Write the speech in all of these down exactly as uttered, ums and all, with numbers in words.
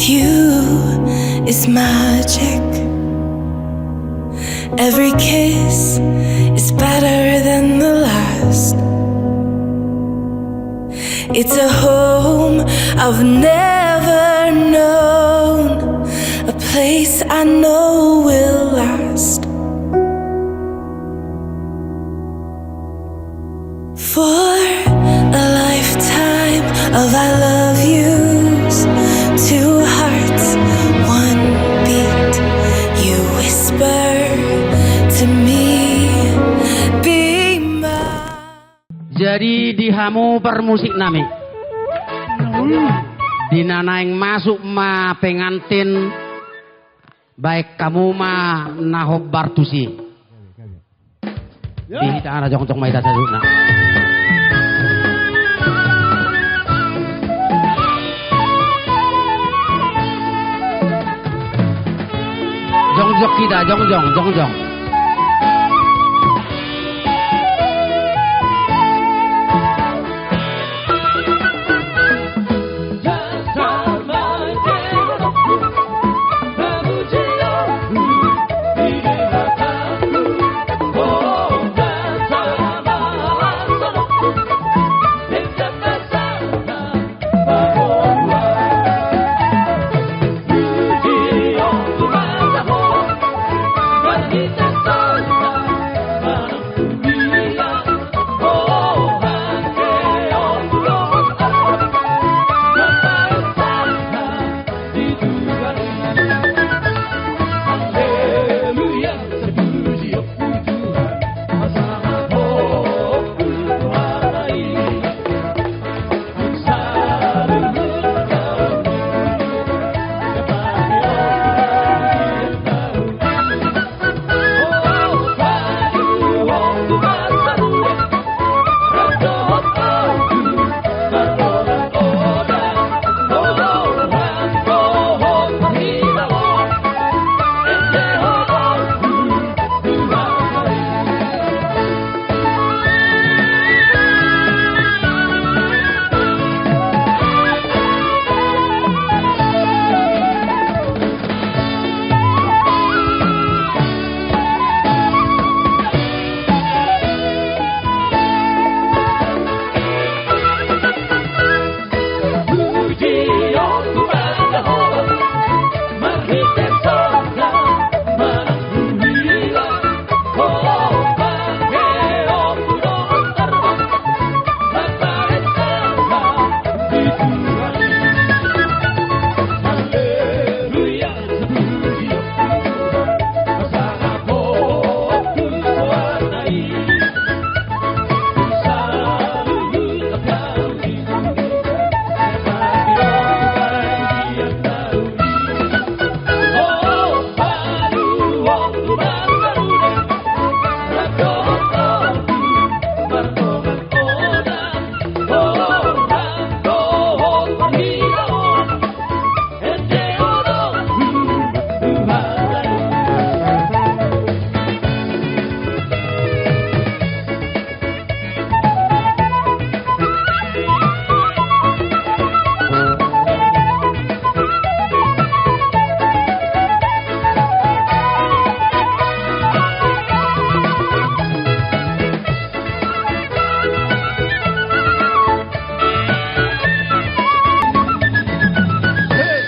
You is magic. Every kiss is better than the last. It's a home I've never known, a place I know will last. For a lifetime of I love yous, two hearts, one beat, you whisper to me, "Be mine." Jadi di hamu parmusik nami, di na naeng masuk ma pengantin, baen hamu ma na hombar tusi. Di hita na jongjong ma hita saluhutna. Jongjong hita, jongjong, jongjong.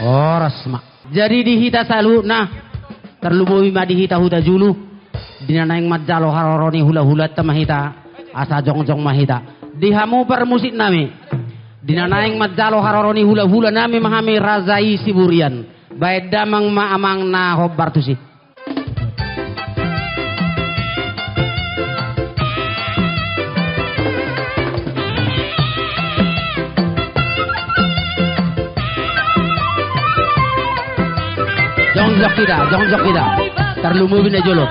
Horas ma. Jadi di hita saluhutna, tarlumobi ma di hita huta julu, di na naeng manjalo haroro ni hulahulanta ma hita, asa jongjong ma hita. Di hamu parmusik nami, di na naeng manjalo haroro ni hulahula nami ma hami raja i Siburian, baen damang ma amang na hombar tusi. Jongjong hita, jongjong hita. Tarlumobi na jolo.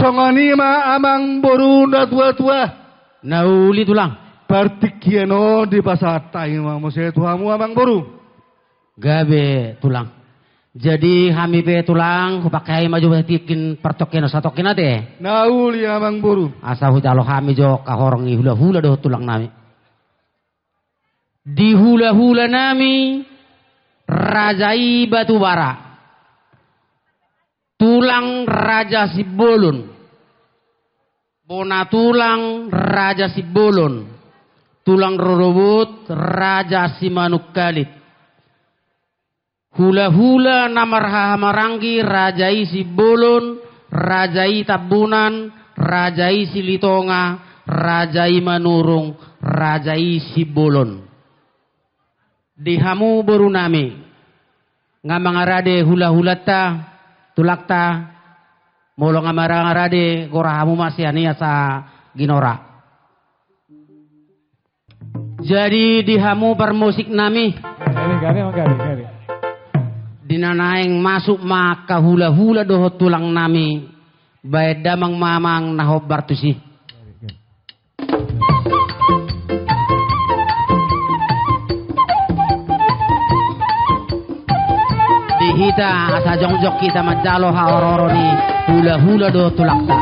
Songon i ma amangboru na tuatua. Na uli tulang. Partingkian on dipasahat hami ma muse tu hamu amangboru. Gabe tulang. Jadi hami pe tulang, hupake hami ma jo tingki partingkian satongkin ate. Na uli amangboru. Asa hujalo hami jo angka horong ni hulahula dohot tulang nami. Di hulahula nami, raja i Batubara. Tulang Raja Simbolon. Bona tulang Raja Simbolon. Tulang rorobot Raja Simanungkalit. Hulahula na marhahamaranggi, raja i Simbolon, raja i Tambunan, raja i Silitonga, raja i Manurung, raja i Simbolon. Di hamu boru nami, nga mangarade hulahulanta, tulangta, molo nga mangarade gora hamu ma sian i asa ginora. Jadi di hamu parmusik nami. Gabe, gabe, gabe, gabe. Di na naeng masuk ma angka hulahula dohot tulang nami, baen damang ma amang na hombar tusi. Di hita asa jongjong hita manjalo haorooro ni hulahula dohot tulangta.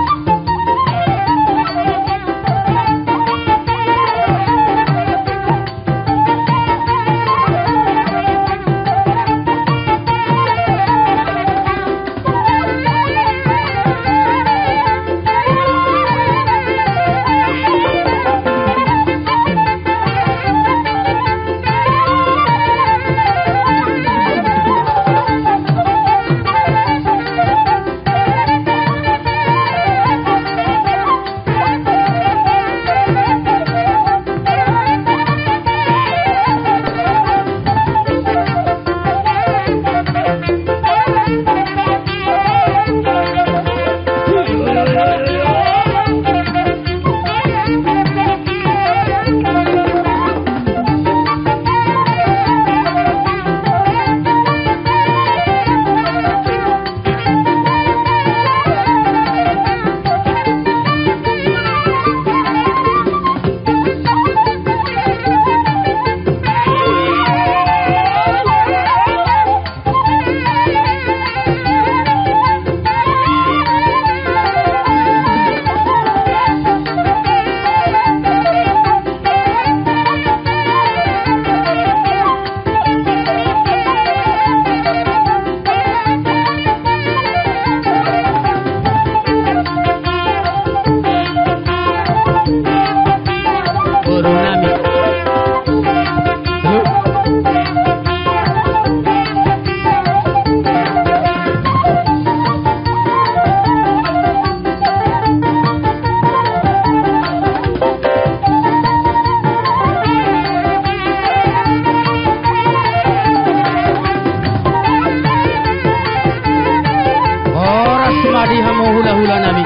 Horas ma di hamu hulahula nami.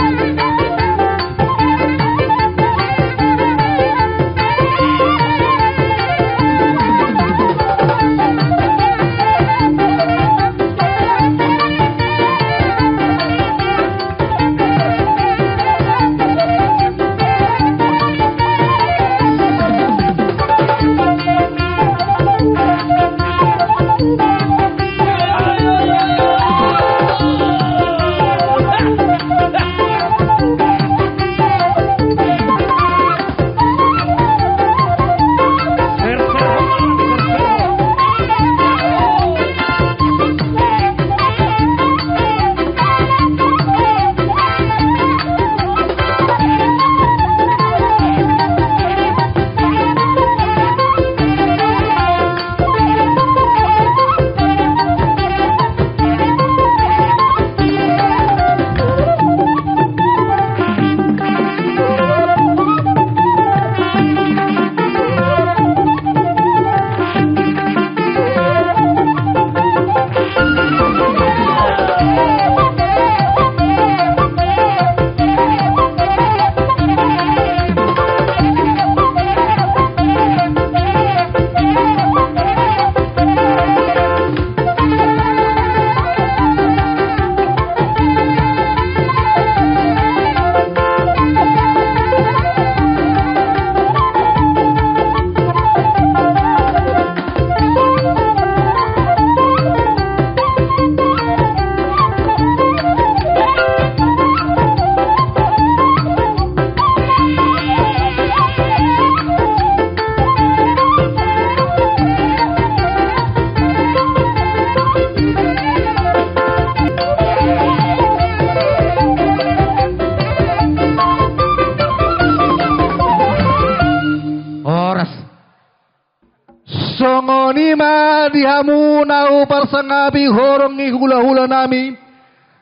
Songon i ma di hamu na huparsangapi horong ni hulahulanami,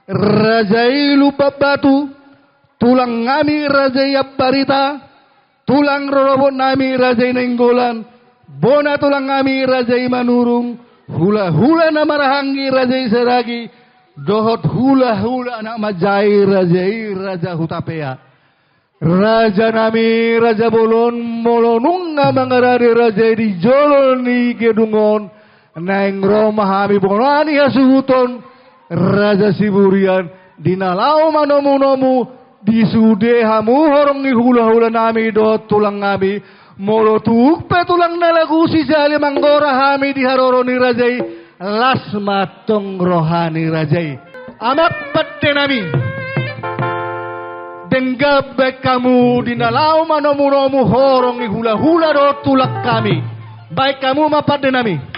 raja i Lumban Batu, tulangnami raja i Ambarita, tulang rorobotnami raja i Nainggolan, bona tulangnami raja i Manurung, hulahula na marhahaanggi raja i Saragi, dohot hulahula anak manjae raja i Raja Hutapea. Rajanami, raja bolon, molo nunga mangarade raja i di jolo ni gedung on, naeng ro ma hami bona ni hasuhuton, Raja Siburian, di na laho manomunomu di sude hamu horong ni hulahulanami dohot tulangnami, molo tung pe tulang na lagu sijali manggora hami di haroro ni raja i, las ma antong roha ni raja i. Amang pandenami, denggan baen hamu di na laho manomunomu horong ni hulahula dohot tulang hami. Baen hamu ma pandenami.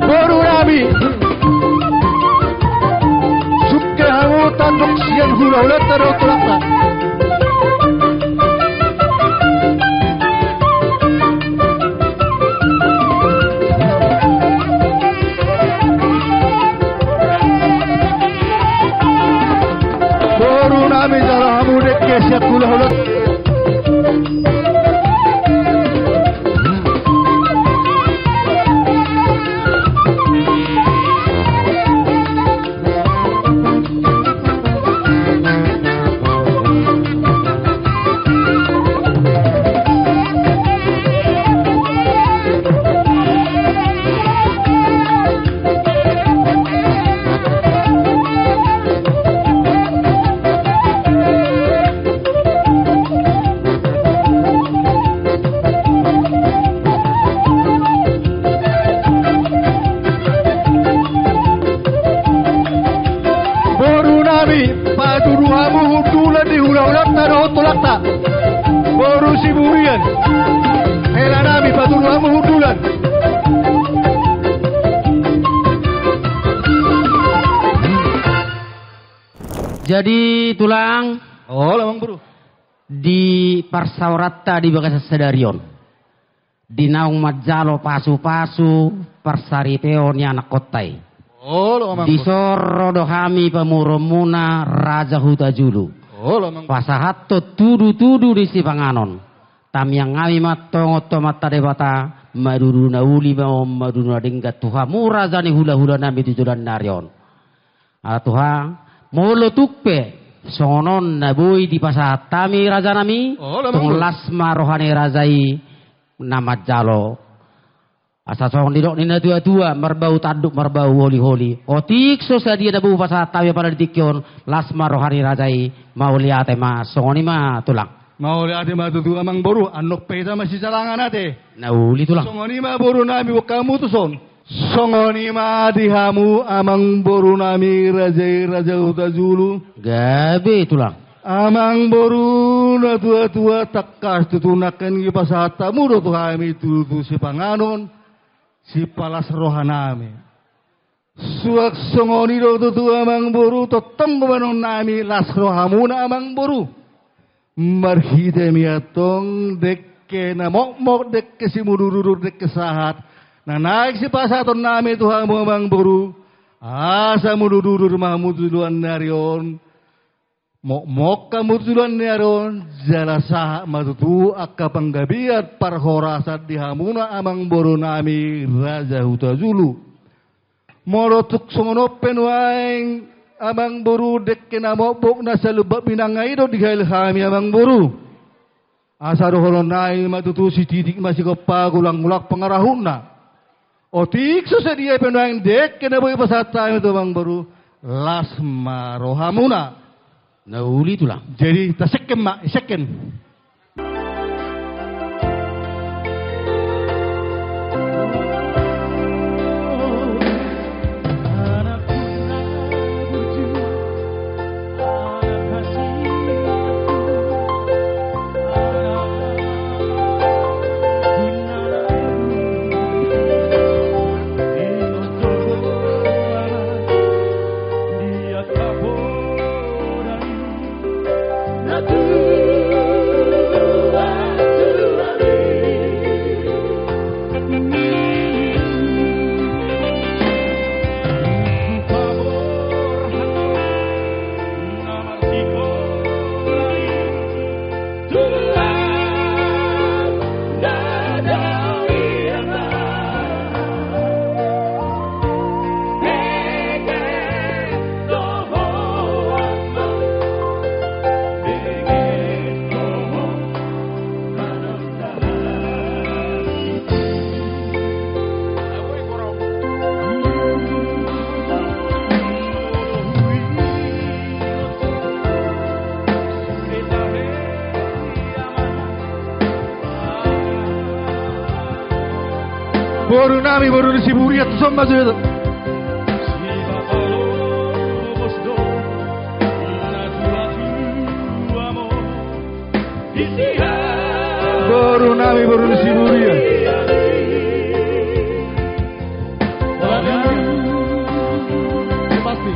Boru nami, sungkun hamu tandok sian hulahulanta dohot tulangta. Boru nami, jalo hamu dengke sian hulahula. Boru nami, patudu hamu hundulan di hulahulanta dohot tulangta. Boru Siburian. Hela nami, patudu hamu hundulan. Jadi, tulang. Oh, lamang boru. Di parsaoranta di bagasan sadari on, Di naung manjalo pasu-pasu parsaripeon ni anakkonta i. Olo, Amang Boru. Dison ro do hami pamoruonmuna Raja Hutajulu. Olo, Amang Boru. Pasahathon tudu-tudu ni sipanganon. Tamiang hami ma antong tu Amanta Debata, madudu na uli ma on, madudu na denggan tu hamu raja ni hula-hulanami di joloan ni ari on. Ala tuha, molo tung pe songon on na boi dipasahat hami, rajanami, olo, Amang Boru, tong las ma roha ni raja i na manjalo. Asa songon nidok ni natua-tua, marbau tanduk, marbau holi-holi. Otik so sadia na boi hupasahat hami apala di tingki on, las ma roha ni raja i, mauliate ma, songon i ma, Tulang. Mauliate ma tutu, Amang Boru, annon pe hita masijalangan ate. Na uli, Tulang. Songon i ma, borunami, boan hamu tuson. Songon i ma di hamu, Amang Borunami, raja i, Raja Hutajulu. Gabe, Tulang. Amang Boru, natua-tua, tangkas tutu nangkin dipasahat hamu do tu hami tutu sipanganon, sipalas rohanami. Suang songon i do tutu, Amang Boru, tongtong do baenonnami las rohamuna, Amang Boru. Marhite i ma antong dengke na mokmok, dengke simudur-udur, dengke sahat na naeng sipasahatonnami tu hamu, Amang Boru. Asa mudur-udur ma hamu tu joloan ni ari on. Mokmok hamu tu joloan ni ari on, jala sahat ma tutu angka panggabean parhorasan di hamuna, Amang Borunami, Raja Hutajulu. Molo tung songon on pe nuaeng, Amang Boru, dengke na mokmok na salumban binanga i do dihail hami, Amang Boru. Asa dohononnami ma tutu, sititik ma sigompa, gulang-gulang pangarahutna. Otik so sadia pe nuaeng dengke na boi pasahat hami tu Amang Boru, las ma rohamuna. Na uli, Tulang. Jadi, tasekken ma, isekken. Borunami, boru ni Siburia, tuson ma jo. Borunami, boru ni Siburia. Pasti.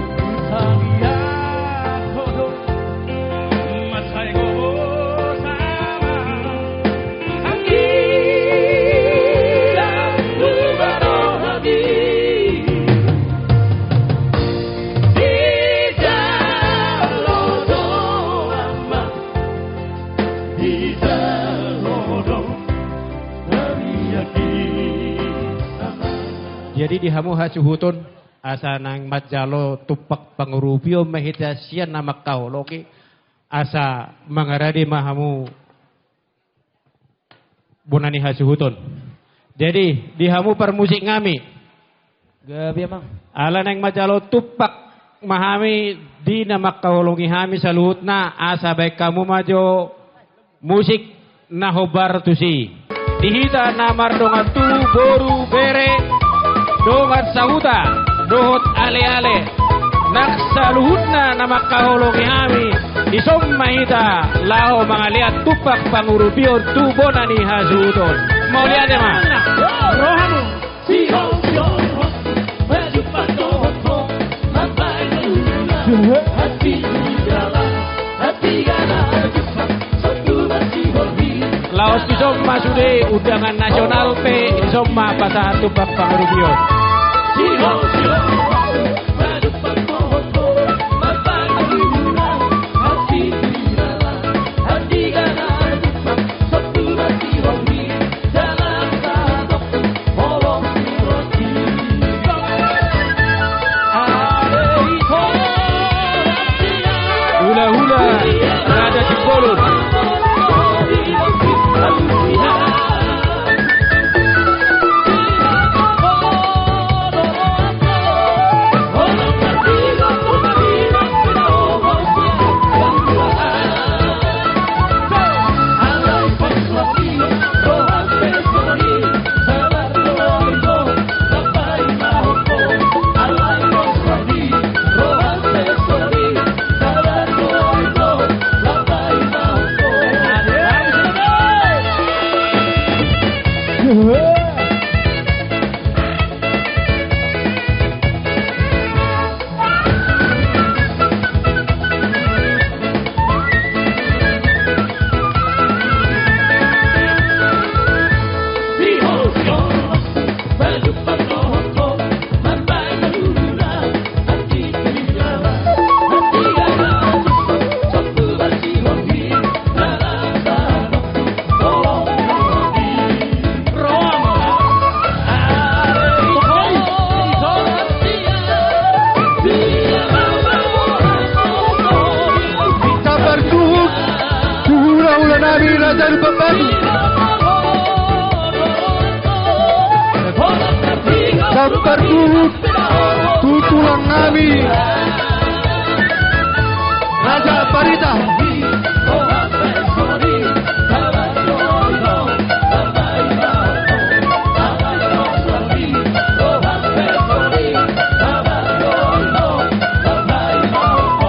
Jadi di hamu hasuhuton, asa naeng manjalo tumpak pangurupion ma hita sian na mangkaholongi, asa mangarade ma hamu bona ni hasuhuton. Jadi, di hamu parmusik nami. Gabe, Amang. Ala naeng manjalo tumpak ma hami di na mangkaholongi hami saluhutna, asa baen hamu ma jo musik na hombar tusi. Di hita na mardongan tubu, boru, bere, dongan sahuta, dohot ale-ale, nang saluhutna na mangkaholongi hami, dison ma hita laho mangalean tumpak pangurupion tu bona ni hasuhuton. Mauliate ma. Rohamu. Laos Dison ma sude undangan nasional pe, dison ma pasahat tu Bapak Rubio. Hulahula Raja Simbolon. Sabar suhut tu hulahula nami Raja Lumban Batu. Sabar suhut tu tulang nami Raja Barita.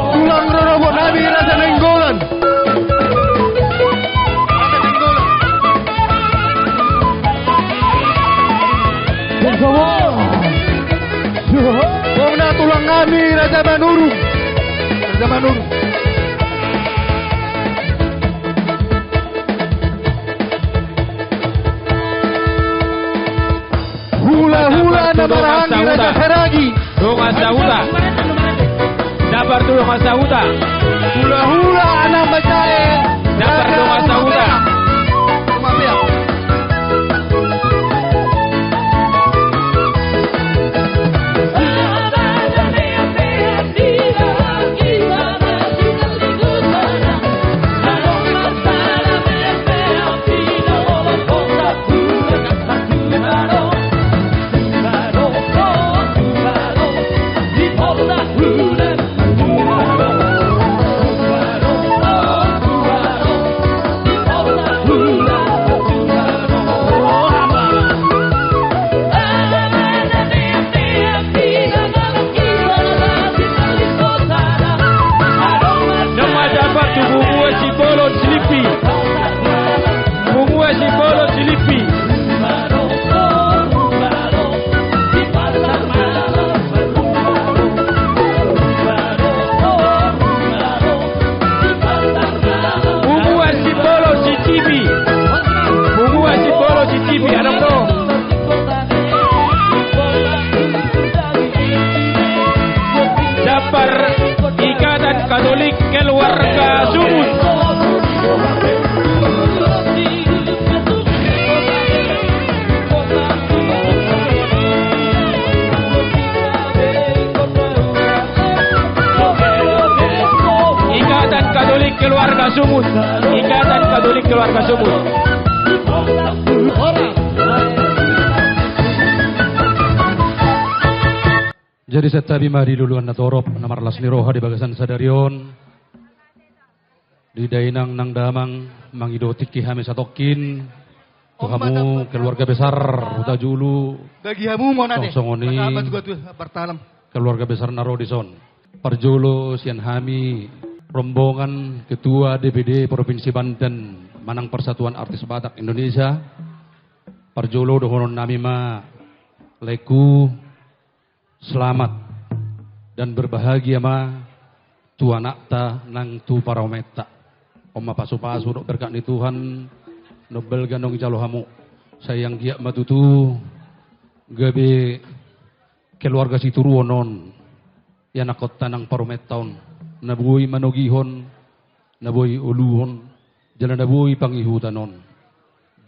Tulang rorobot nami Raja Nainggolan. Bona tulang nami Raja Manurung. Raja Manurung. Hulahula na marhaha ni Raja Saragi. Dongan sahuta. Sabar tu dongan sahuta. Hulahula anak bacae. Sabar dongan sahuta. Nama dapat tu Bunguan Simbolon Silipi. Bunguan Simbolon Silipi. Bunguan Simbolon Sicibi. Bunguan Simbolon Sicibi, adong do. Jabar Ikatan Katolik Keluarga Sumut. Ikatan Katolik Keluarga Sumut. Ikatan Katolik Keluarga Sumut. Jadi santabi ma di luluan na torop, na marlas ni roha di bagasan sadari on. Di dainang nang damang, mangido tingki hami satongkin tu hamu keluarga besar Hutajulu. Bagi hamu ma on ate. Songon i keluarga besar na ro dison. Parjolo sian hami rombongan Ketua D P D Provinsi Banten manang Persatuan Artis Batak Indonesia. Parjolo dohonon nami ma, laengku, selamat dan berbahagia ma tu anakta nang tu parumaenta. On ma pasupasu dohot berkat ni Tuhan, Na umbalga naung dijalo hamu. Sai anggiat ma tutu gabe keluarga sitiruon on ianakhonta nang parumaenta on, na boi manogihon, na boi oluhon, jala na boi pangihuton on.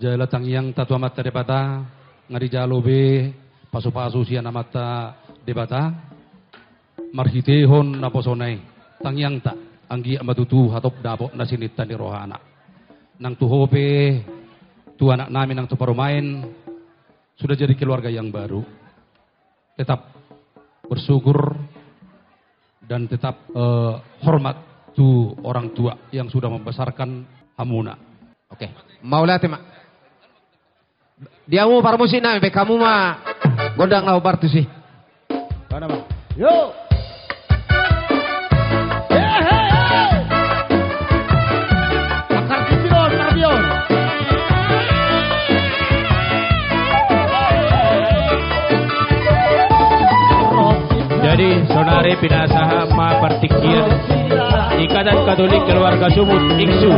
Jala tangiangta tu Amanta Debata, nga dijalo be pasupasu sian Amanta Debata marhitehon naposona i. Tangiangta anggiat ma tutu hatop dapot na sininta ni rohana. Nang tu ho pe, tu anaknami nang tu parumaen, sudah jadi keluarga yang baru. Tetap bersyukur dan tetap, eh, hormat tu orang tua yang sudah membesarkan hamuna. Oke. Mauliate ma. Di hamu parmusiknami, baen hamu ma gondang na hombar tusi. Mana, Bang? Yo. He, he, he. Akar kiciron, Mardion. Jadi, saonari pinasahat ma partingkian Ikatan Katolik Keluarga Sumut, Iksu.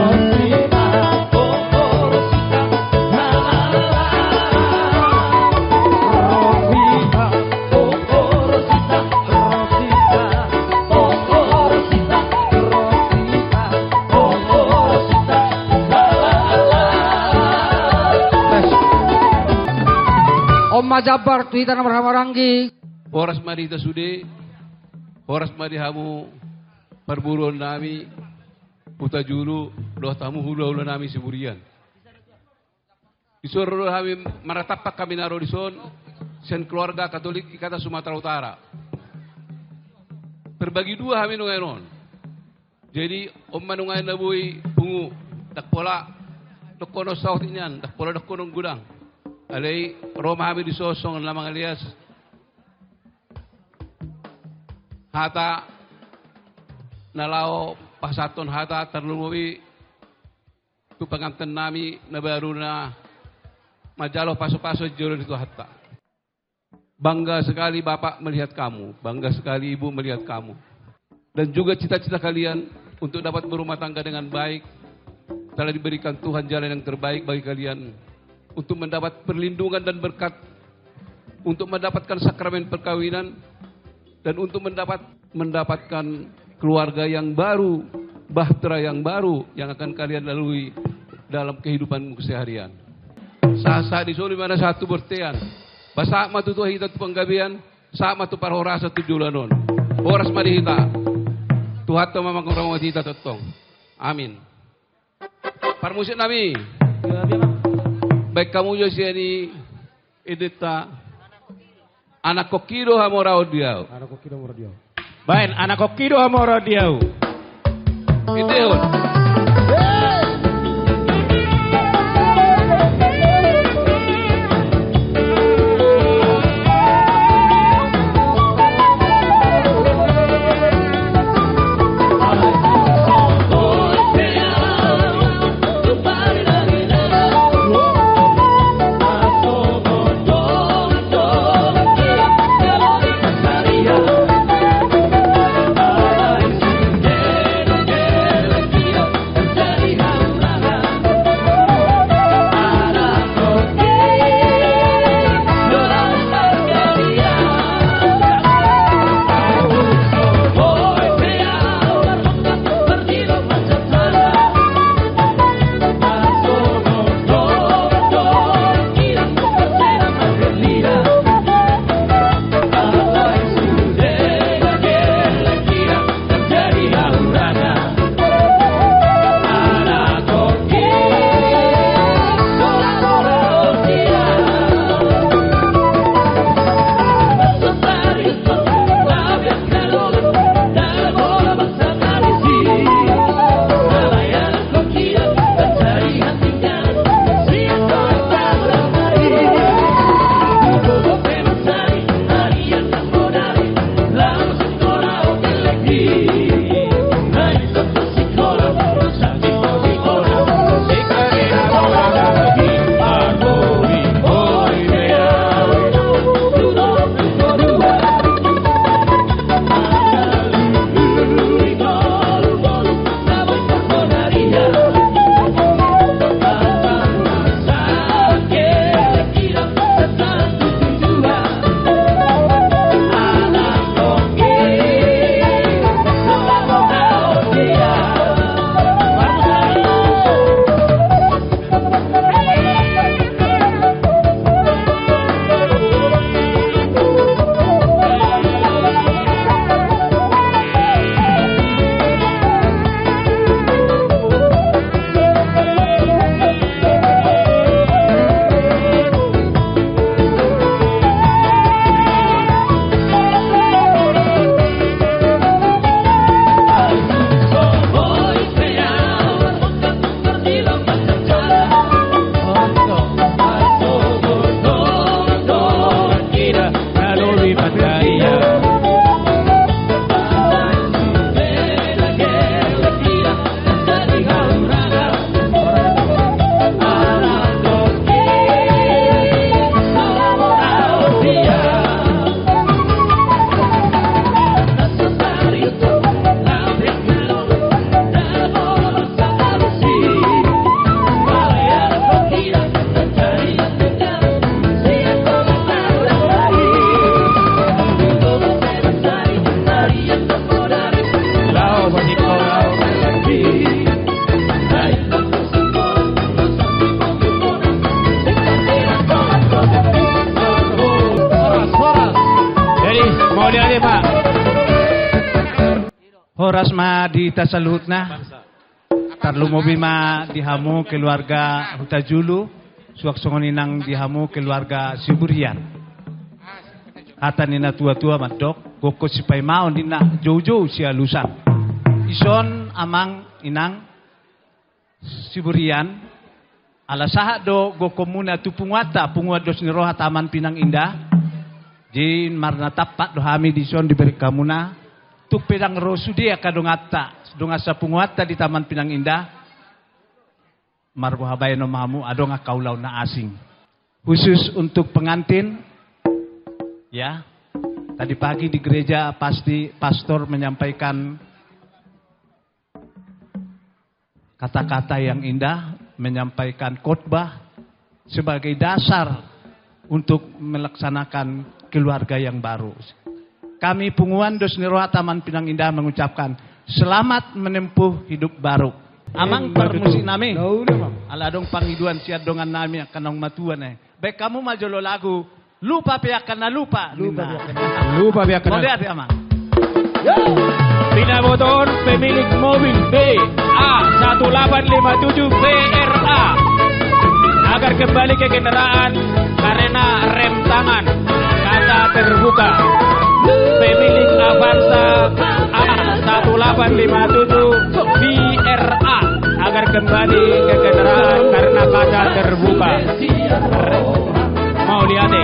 On ma jambar tu hita na marhahamaranggi. Horas ma di hita sude, horas ma di hamu parboruonnami, Hutajulu, dohot hamu hulahulanami Siburian. Dison ro do hami, maratampak hami na ro dison, sian keluarga Katolik Ikatan Sumatera Utara. Terbagi dua hami nuaeng on. Jadi, on ma nuaeng na boi pungu, ndang pola dohonon saotik nian, ndang pola dohonon godang. Alai ro ma hami dison songon na mangaleas hata na laho pasahathon hata tarlumobi tu pangantennami na baru na manjalo pasupasu jolo di Tuhanta. Bangga sekali Bapak melihat kamu, bangga sekali Ibu melihat kamu. Dan juga cita-cita kalian untuk dapat berumah tangga dengan baik, telah diberikan Tuhan jalan yang terbaik bagi kalian untuk mendapat perlindungan dan berkat, untuk mendapatkan sakramen perkawinan, dan untuk mendapat, mendapatkan keluarga yang baru, bahtera yang baru yang akan kalian lalui dalam kehidupan keseharian. Sahat-sahat ni solu ma na sahat tu bontean. Ba sahat ma tutu hita tu panggabean, sahat ma tu parhorasan tu joloan on. Horas ma di hita. Tuhanta ma manguramoti hita tongtong. Amin. Parmusiknami. Baen hamu jo sian i endenta. Anakhonhi do hamoraon di ahu. Anakhonhi do hamoraon di ahu. Baen, anakhonhi do hamoraon di ahu. Endehon. Horas ma di hita saluhutna. Tarlumobi ma di hamu keluarga Hutajulu, suang songon i nang di hamu keluarga Siburian. Hata ni na tua-tua mandok, gokhon sipaimaon ninna, joujou sialusan. Dison amang inang Siburian, ala sahat do gokhonmuna tu punguanta, punguan dos ni roha Taman Pinang Indah. Jadi marnatampak do hami dison dibereng hamuna. Tung pe ndang ro sude angka donganta, dongan sapunguanta di Taman Pinang Indah, marboha baenon ma hamu, adong angka ulaon na asing. Khusus untuk pengantin, ya, tadi pagi di gereja pasti pastor menyampaikan kata-kata yang indah, menyampaikan khotbah sebagai dasar untuk melaksanakan keluarga yang baru. Kami punguan dos ni roha Taman Pinang Indah mengucapkan selamat menempuh hidup baru. Amang parmusik nami. Ala adong pangidoan sian dongan nami angka naung matua na i. Baen hamu ma jolo lagu Lupa pe angka na lupa. Lupa pe angka na lupa. Mauliate, amang. Pinabotohon pemilik mobil B A satu delapan lima tujuh B R A agar kembali ke kendaraan karena rem tangan. Kaca terbuka. Pemilik Avanza A satu delapan lima tujuh B R A agar kembali ke kendaraan karena kaca terbuka. Mauliate.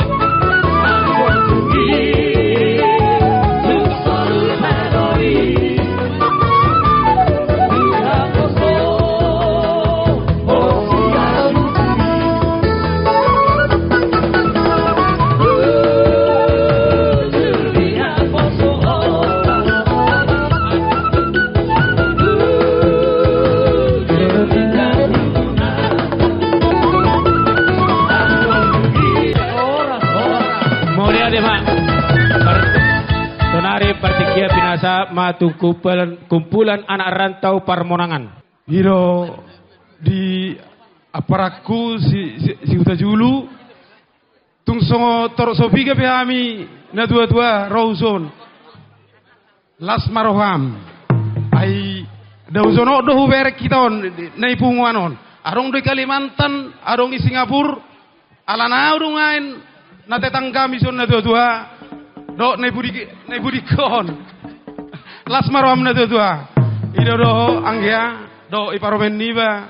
Mauliate ma. Par-, sonari partingkian pinasahat ma tu kumpulan, kumpulan anak rantau Parmonangan. I do di aparangku si, si, si Hutajulu. Tung songon torop so piga pe hami na tua-tua ro tuson. Las ma roham. Ai dao songon on do hubereng hita on, na di punguan on. Adong do di Kalimantan, adong di Singapura. Alana au do nuaeng na tetanggami dison na tua-tua. Dohot na di pudi, na di pudingkon. Las ma roham na tua-tua. I do dohot anggia, dohot di parumaen niba.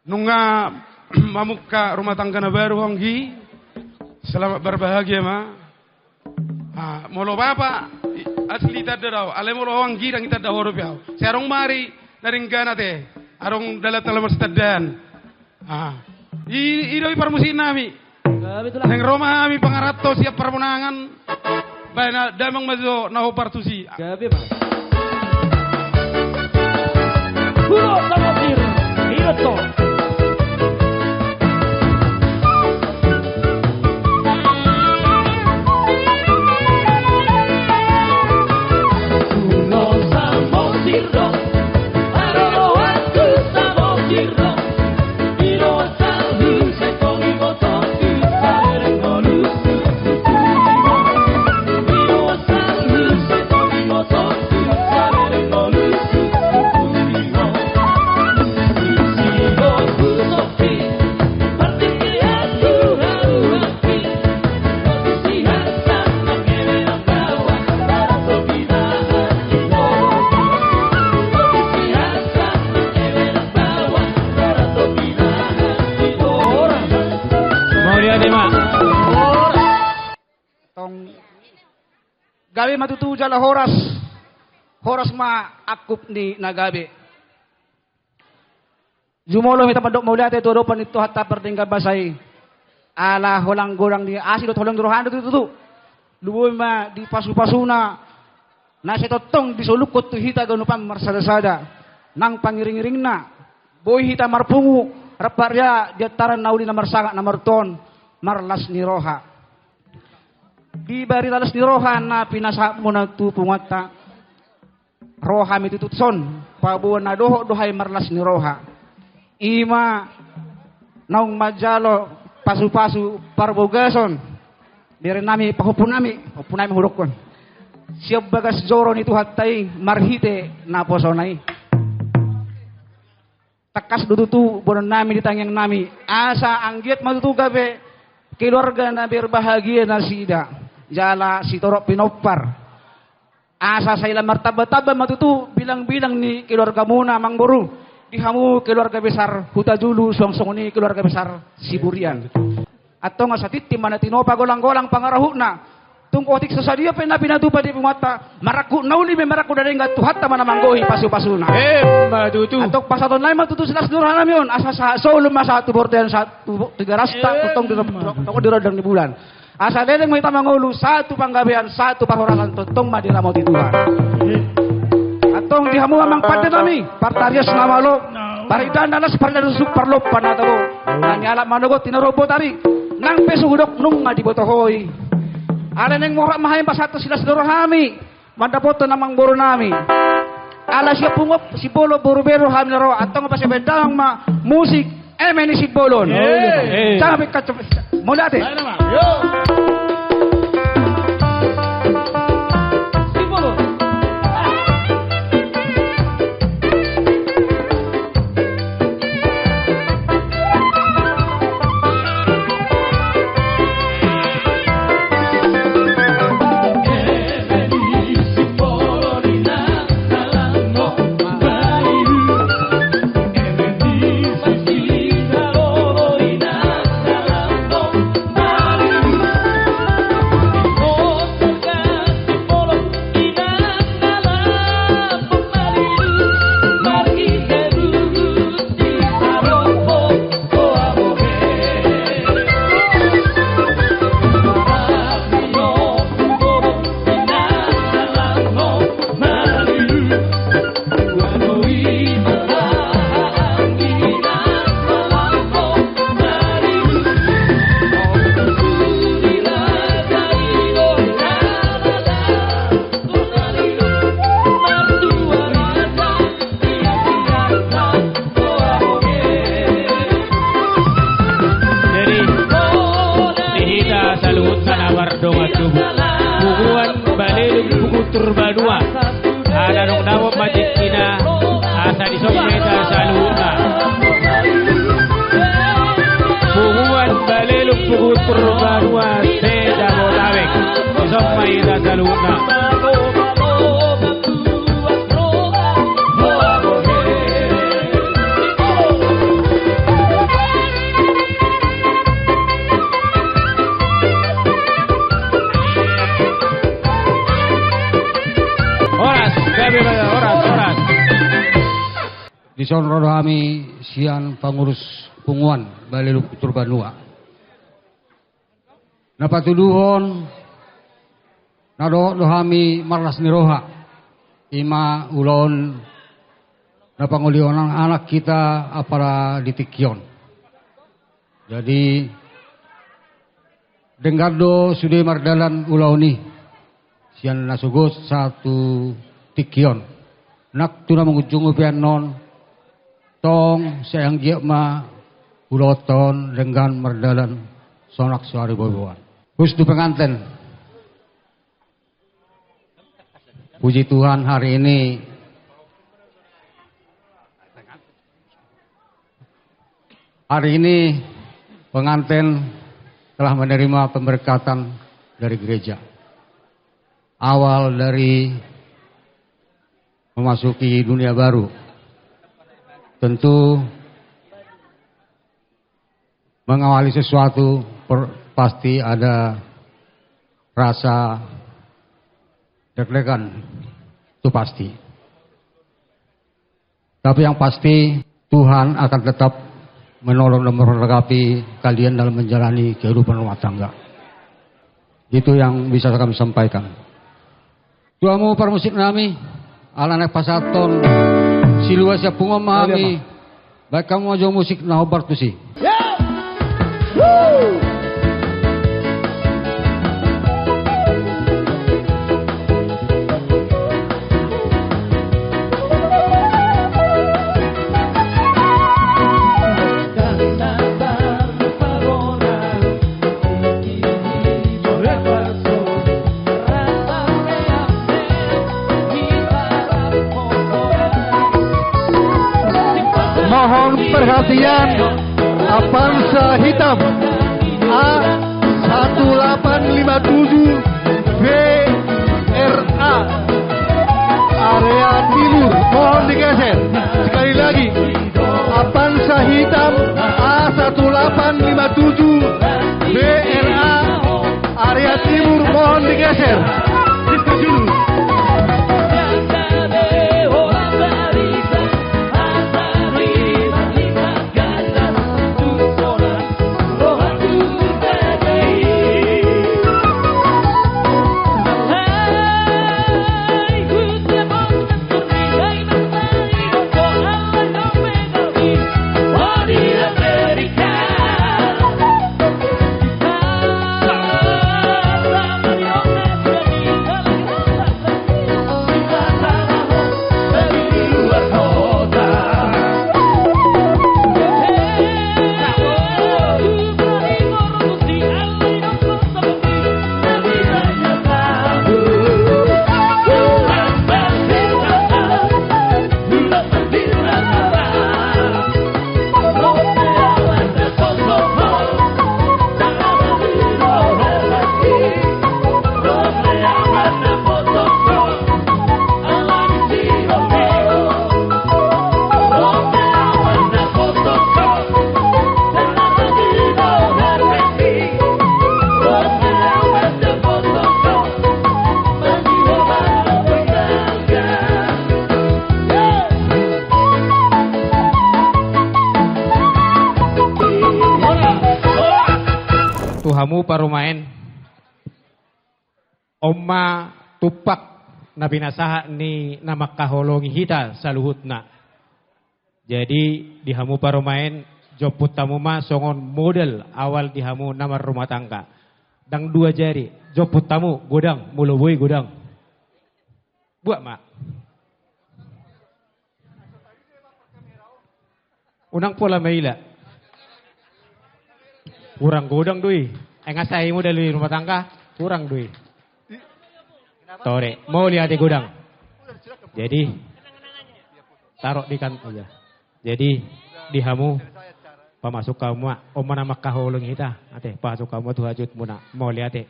Nunga mamungka rumah tangga na baru ho anggi, selamat berbahagia ma. Ah, molo bapa, i, asli tanda do au, alai molo ho anggi ndang itanda ho dope au. Sai adong ma ari na denggan ate, adong dalan na marsitandaan. Ah, i, i do i parmusik nami. Gabe tulang. Naeng ro ma hami pangaranto sian Parmonangan. Baen damang ma jo na hombar tusi. Gabe ma. Ulo Samosir, Ireto. Ulo Samosir do. Mauliate ma. Tong gabe ma tutu jala horas. Horas ma angkup ni na gabe. Jumolo hita mandok mauliate tu adopan ni Tuhanta pardenggan basa i. Ala holang godang ni asi dohot holang ni rohana do tutu. Lumobi ma di pasu-pasuna na sai tongtong disolukhon tu hita ganupan marsada-sada. Nang pangiring-iringna, boi hita marpungu rap marria di antaran na uli na marsangap na martuaon, marlas ni roha. Di barita las ni roha na pinasahatmuna tu punguanta, ro hami tutu tuson, paboa na dohot do hami marlas ni roha. I ma naung manjalo pasu-pasu parbagason, bere nami, pahompu nami, pahompu nami hudokkon. sian bagas joro ni Tuhanta i marhite naposona i. Tangkas do tutu boanonnami di tangiangnami, asa anggiat ma tutu gabe keluarga na berbahagia nasida, jala sitorop pinompar. Asa sai lam martamba-tamba ma tutu bilang-bilang ni keluargamuna amangboru, di hamu keluarga besar Hutajulu, suang songon i keluarga besar Siburian. Antong asa tintin ma na tinopa, golang-golang pangarahutna. Tung otik so sadia pe na pinatupa di punguanta, marangkup na uli pe marangkup na denggan, Tuhanta ma na manggohi pasu-pasuna. Emma tutu. Antong pasahatonnami ma tutu silas ni rohanami on, asa sahat solu ma sahat tu bontean, sahat tu, tu garasta, tongtong di ro-, tongtong di rondang ni bulan. Asa leleng ma hita mangolu, sahat tu panggabean, sahat tu parhorasan, tongtong ma diramoti Tuhan. Antong di hamu amang pandenami, partarias na malo, paridaan na las, paridaan na susuk, parlompan na tabo. Na nialap manogot, tinarobot ari, nang pe so hudok nunga diboto ho i. Alai naeng molo rap ma hami pasahat tu silas ni rohanami, mandapothon amangborunami. Ala sian punguan Simbolon boru Beru hami na ro, antong pasahat damang ma musik, eme ni Simbolon. Eh. Jangan pekat cepet. Mauliate. Ayo, nama. Yo. Simbolon. Jadi, di hita saluhutna na mardongan tubu, punguan Baleluk Punguan Tor Banua, ala nunga dapot ma tingkina, asa dison ma hita saluhutna. Punguan Baleluk Punguan Tor Banua se-Jabodetabek, dison ma hita saluhutna. Horas, gabe ma, horas, horas. Dison ro do hami sian pangurus punguan Baleluk Punguan Tor Banua. Na patuduhon na dohot do hami marlas ni roha, i ma ulaon na pangolihon anak hita apala di tingki on. Jadi, denggan do sude mardalan ulaon i, sian na sogot sahat tu tingki on. Nang tu na mangujungi pe annon, tong sai anggiat ma ulaonta on denggan mardalan sonang so ari boi-boan. Khusus tu penganten. Puji Tuhan, hari ini, hari ini penganten telah menerima pemberkatan dari gereja. Awal dari memasuki dunia baru. Tentu mengawali sesuatu per-, pasti ada rasa deg-degan, itu pasti. Tapi yang pasti, Tuhan akan tetap menolong dan melengkapi kalian dalam menjalani kehidupan rumah tangga. Itu yang bisa kami sampaikan. Tu hamu parmusiknami, ala naeng pasahathon silua sian punguan ma hami. Baen hamu ma jo musik na hombar tusi. Perhatian, Avanza hitam A satu delapan lima tujuh V R A, area timur, mohon digeser. Sekali lagi, Avanza hitam A satu delapan lima tujuh V R A, area timur, mohon digeser. Tu hamu parumaen, on ma tumpak na pinasahat ni na mangkaholongi hita saluhutna. Jadi, di hamu parumaen, jomput hamu ma songon modal awal di hamu na marrumah tangga. Ndang dua jari, jomput hamu godang, molo boi godang. Buat ma. Unang pola maila. Hurang godang do i. Ai nga sai modal di rumah tangga, hurang do i. Tore, mauliate godang. Jadi, taruh di kan-, iya. Jadi, di hamu, pamasuk hamu ma, on ma na mangkaholongi hita, ate, pamasuk hamu ma tu hajutmuna, mauliate.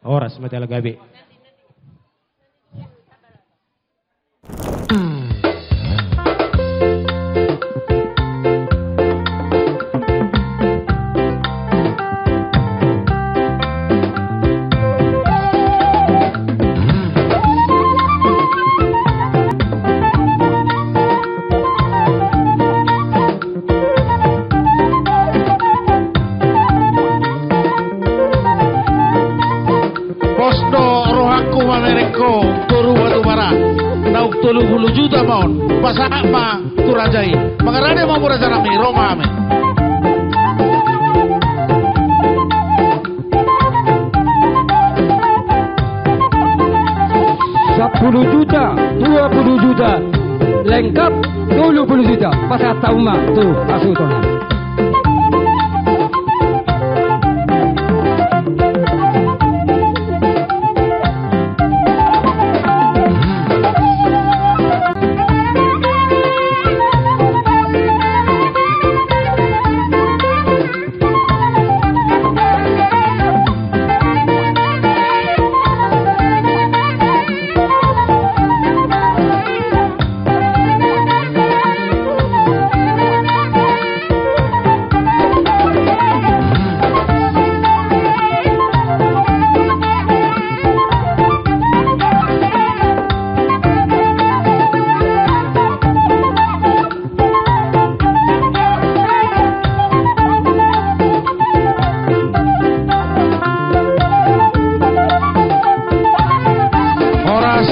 Horas ma, tela gabe. Pos do rohangku mamereng ho, toru batu bara, naung tolu pulu juta ma on, pasahat ma tu raja i. Mangarade ma hamu raja nami, ro ma hami. Sampulu juta, dua pulu juta, lengkap tolu pulu juta, pasahat hamu ma tu hasuhuton. Horas.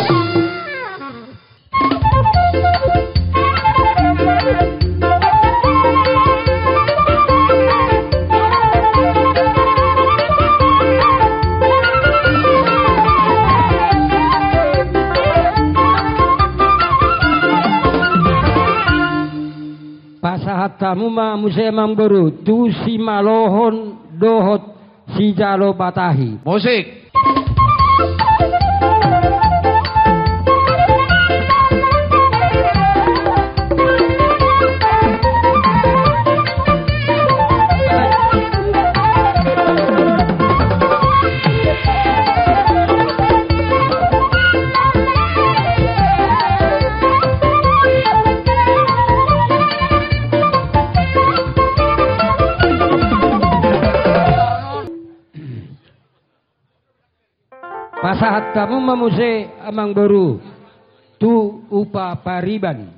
Pasahat hamu ma muse, amangboru, tu simalohon dohot sijalo batahi. Musik. Pasahat hamu ma muse amang boru tu upa pariban.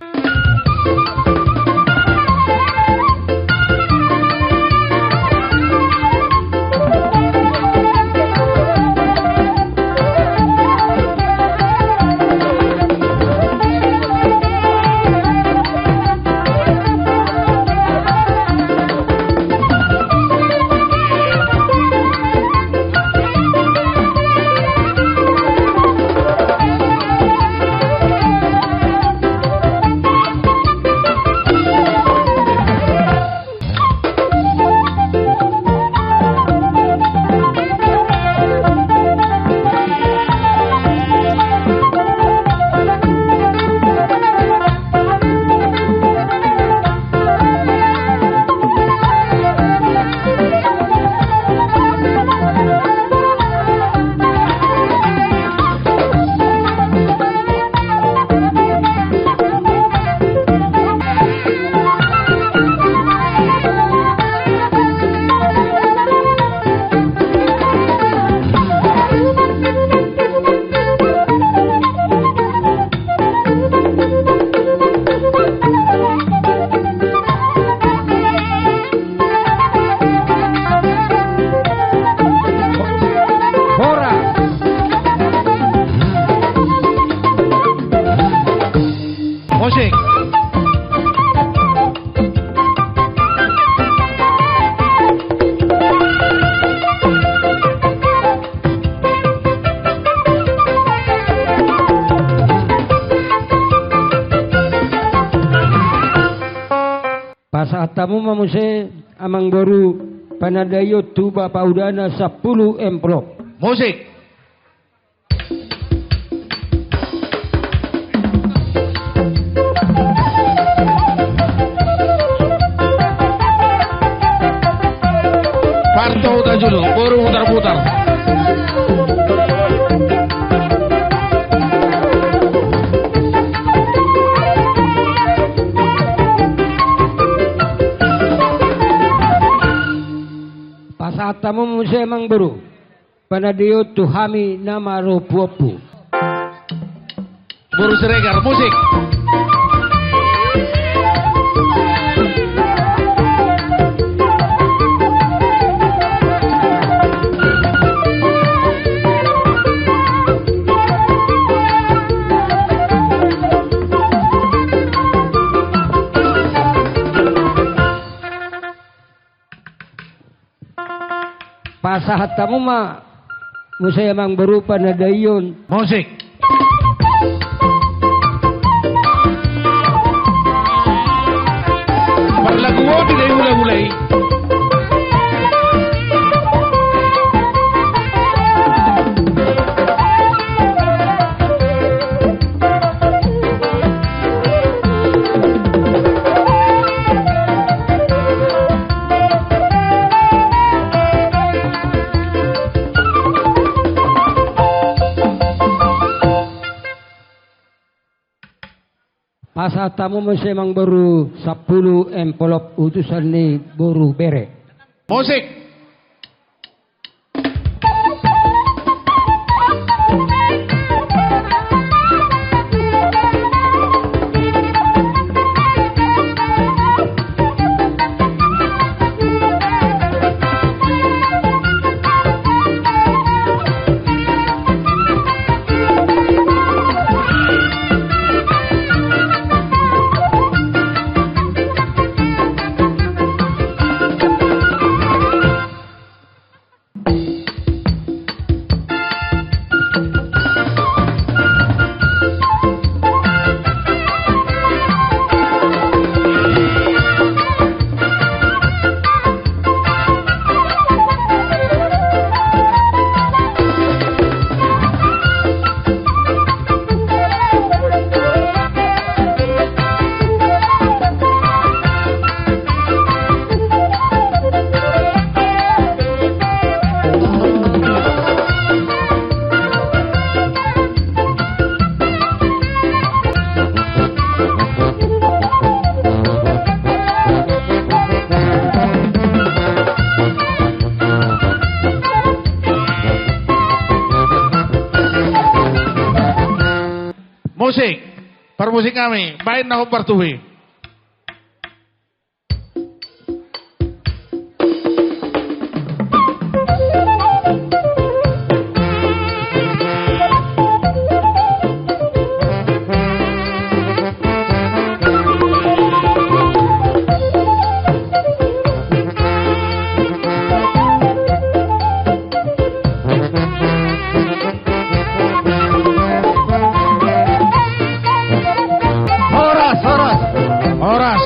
Horas. Musik. Pasahat hamu ma muse amang boru panandaion tu bapa udana sampulu envelope. Musik. Parto uta julu, boru mutar-mutar. Pasahat hamu muse amang boru. Panandaion tu hami na marompuompu. Boru Siregar, musik. Pasahat hamu ma muse amang boru panandaion. Musik. Parlagu on di dai hula-hula i. Pasahat hamu muse amang boru sampulu envelope utusan ni boru bere. Musik. Musik, parmusik nami, baen na hombar tu i. Horas, horas. Horas.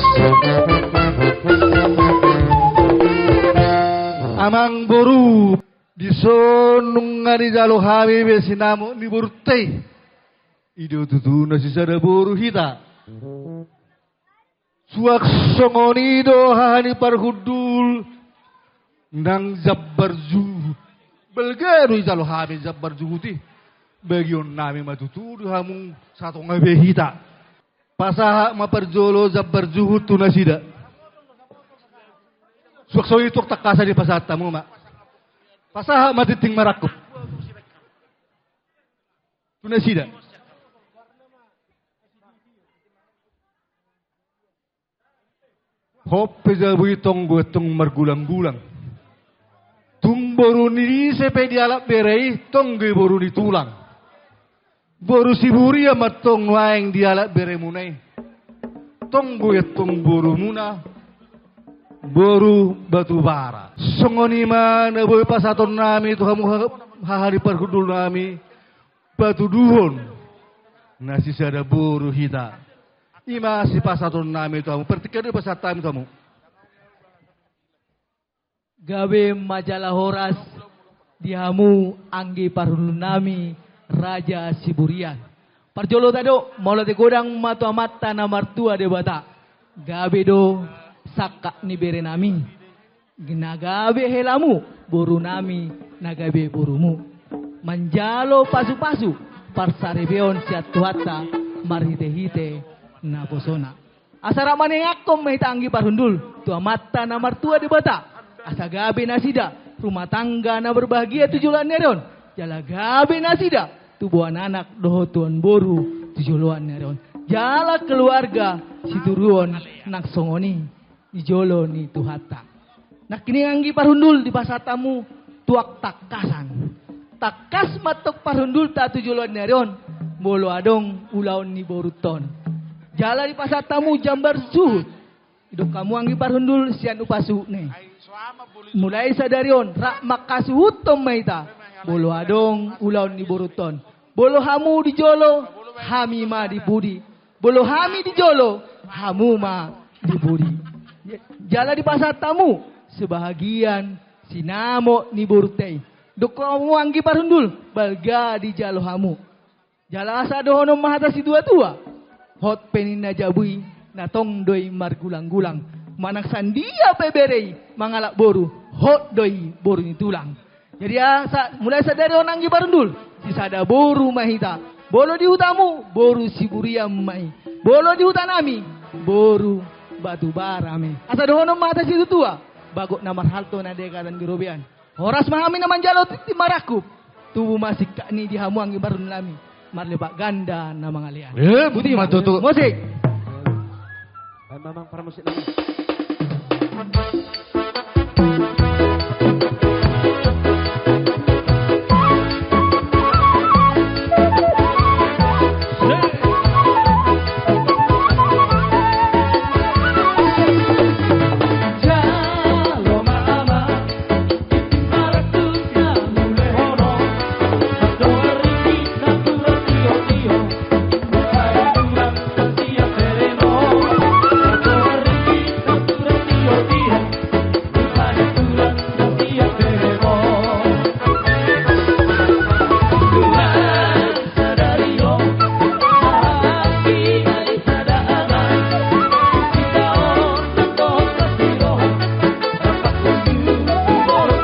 Amang boru, dison nunga dijalo hami be sinamot ni borunta i. I do tutu na sisada boru hita. Suang songon i do haha ni parhundul nang jambar juhut. Balga do dijalo hami jambar juhut i. Bagion nami ma tutu di hamu satonga be hita. Pasahat ma parjolo jambar juhut tu nasida. Suang songon i tu tangkasan dipasahat hamu ma. Pasahat ma tingting marangkup tu nasida. Hot pe jabu i tong do antong margulang-gulang. Tung boru ni ise pe dialap bere i tong do i boru ni tulang. Boru Siburian ma antong nuaeng dialap beremuna i. Tong do i antong borumuna boru Batubara. Songon i ma na boi pasahaton nami tu hamu ha-, haha ni parhundul nami. Patuduhon na sisada boru hita. I ma sipasahaton nami tu hamu. Partingkian do i pasahat hami tu hamu. Gabe ma jala horas di hamu anggi parhundul nami Raja Siburian. Parjolo tadok mauliate godang ma tu Amanta na martua Debata. Gabe do sangkap ni bere nami. Na gabe helamu, boru nami na gabe borumu. Manjalo pasu-pasu parsaripeon sian Tuhanta marhite-hite naposona. Asa rap manangihon ma hita anggi parhundul tu Amanta na martua Debata. Asa gabe nasida rumah tangga na berbahagia tu joloan ni ari on. Jala gabe nasida tubuan anak dohot tubuan boru tu joloan ni ari on. Jala keluarga situruon nang songon i di jolo ni Tuhanta. Nangkin i anggi parhundul dipasahat hamu tuak tangkasan. Tangkas ma antong parhundulta tu joloan ni ari on molo adong ulaon ni borunta on. Jala dipasahat hamu jambar juhut. Didok hamu anggi parhundul sian upa suhutna i. Mulai sadari on rap manghasuhuthon ma hita molo adong ulaon ni borunta on. Molo hamu di jolo, hami ma di pudi. Molo hami di jolo, hamu ma di pudi. Jala dipasahat hamu sebahagian sinamot ni borunta i. Didok hamu anggi parhundul, balga dijalo hamu. Jala asa dohonon ma hata situa-tua. Hot pe ninna jabu i, na tong do i margulang-gulang. Manang sian dia pe bere i mangalap boru, hot do i boru ni tulang. Jadi asa mulai sadari on anggi parhundul, sisada boru ma hita. Molo di hutamu, boru Siburian ma i. Molo di huta nami, boru Batubara ma i. Asa dohonon ma hata situa-tua, bagot na marhalto na denggan di robean. Horas ma hami na manjalo tingting marangkup. Tubu ma singkat ni di hamu anggi parhundul nami. Marlipat ganda na mangalean. Eh, boti ma tutu. Musik. Baen ma amang parmusik nami.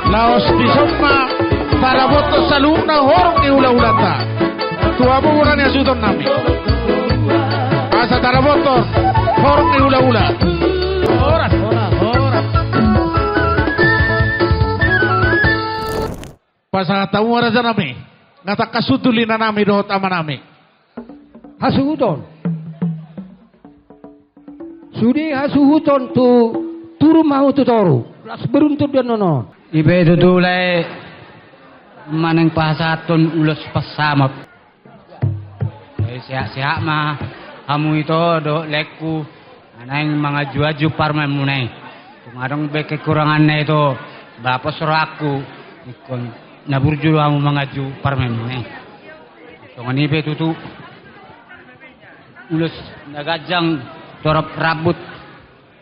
Laos dison ma tarabothon saluhutna horong ni hula-hulanta. Tu hamu mura ni hasuhuton nami. Asa tarabothon horong ni hula-hula. Horas, horas, horas. Pasahat hamu ma raja nami. Nga tangkas hundul ina nami dohot ama nami. hasuhuton. Sude hasuhuton tu turu ma hamu tu toru. Las beruntun do annon on. I pe tutu lae manang pasahathon ulos pansamot. Sehat-sehat ma hamu ito dohot laengku. Naeng manganju-anju parumaenmuna i. Tung adong be kekuranganna ito, ba pos rohangku ingkon na burju do hamu manganju parumaenmuna i. Songon i pe tutu ulos na ganjang torop rambut.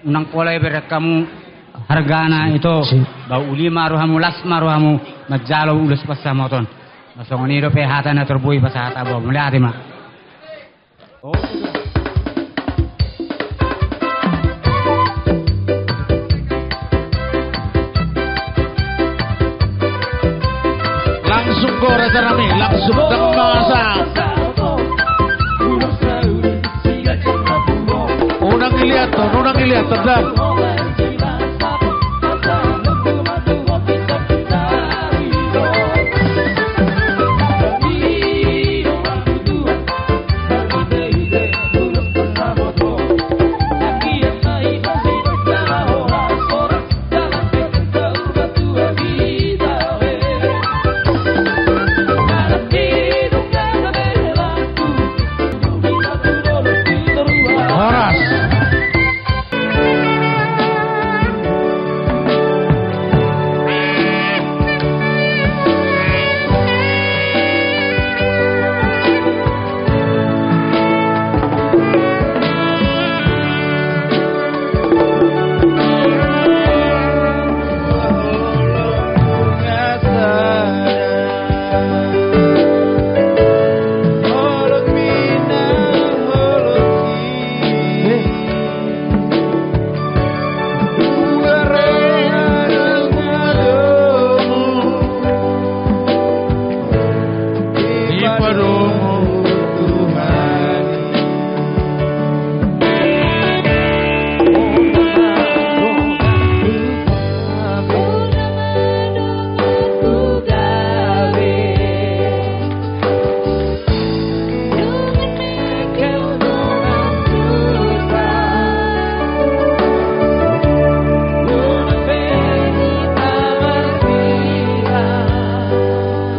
Unang pola ibereng hamu hargana ito. Ba uli ma rohamu, las ma rohamu manjalo ulos pansamot on. Songon i dope hata na tubu i pasahat hamu. Mauliate ma. Langsung gora carami, langsung dang masa. Unang iliat on, unang iliat on, dang. Horas.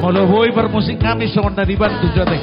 Molo boi parmusik nami songon na di Bandung jo ate.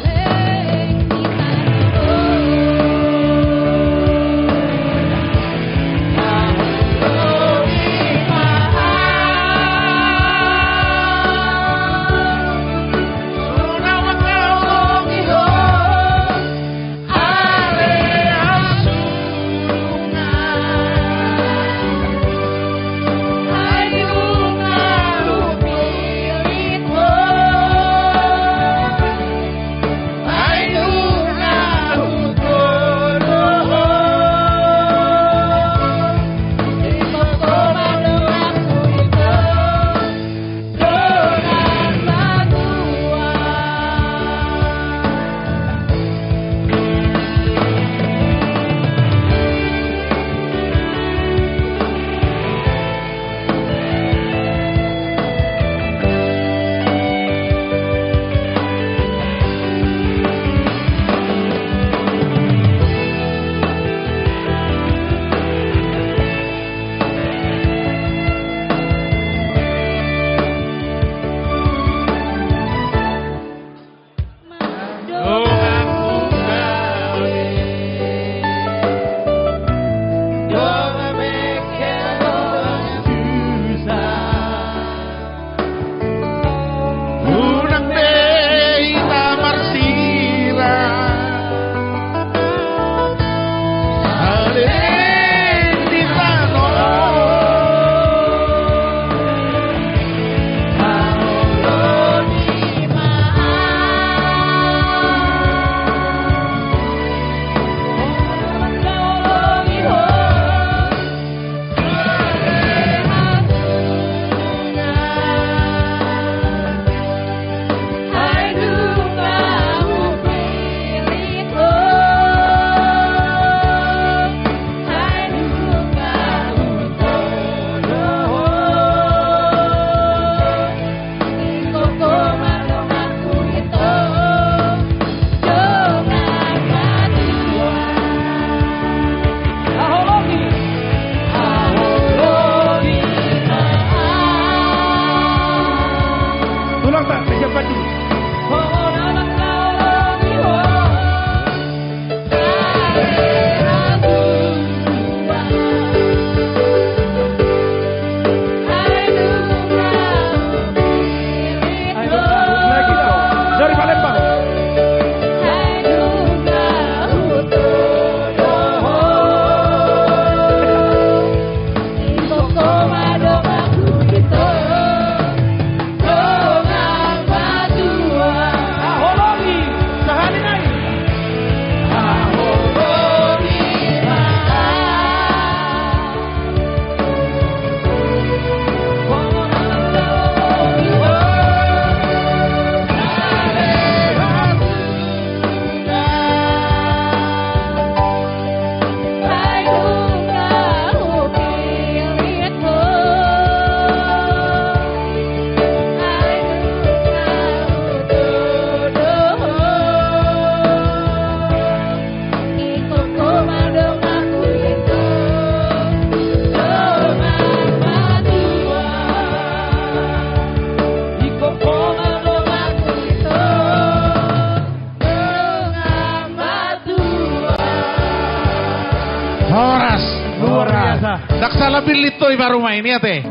Horas. Luar biasa. Ndang salah billit do i baru main i ate.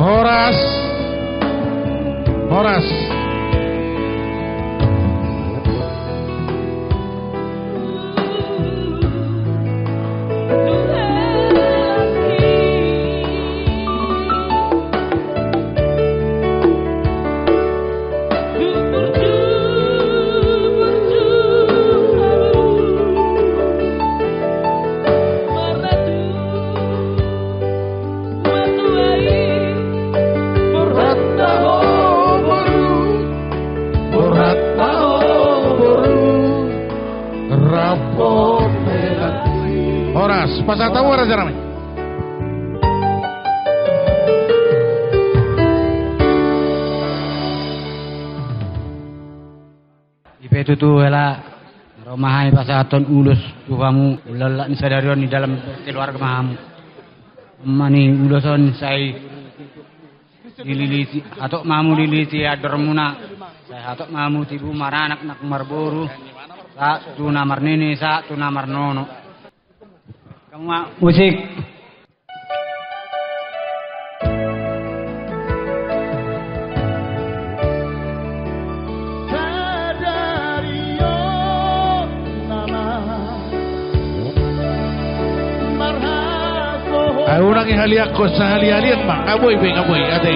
Horas. Horas. Horas, pasahat hamu raja nami. I pe tutu hela, ro ma hami pasahathon ulos tu hamu, ulaon ni sadari on di dalam keluarga ma hamu. Mani ulos on sai dililiti, hatop ma hamu dililiti andormuna, sai hatop ma hamu tibu maranak nang marboru, sahat tu na marnini, sahat tu na marnono. Hamu ma, musik. Ai unang i haliangkon, sahali-haliang ma, nga boi be, nga boi, ate.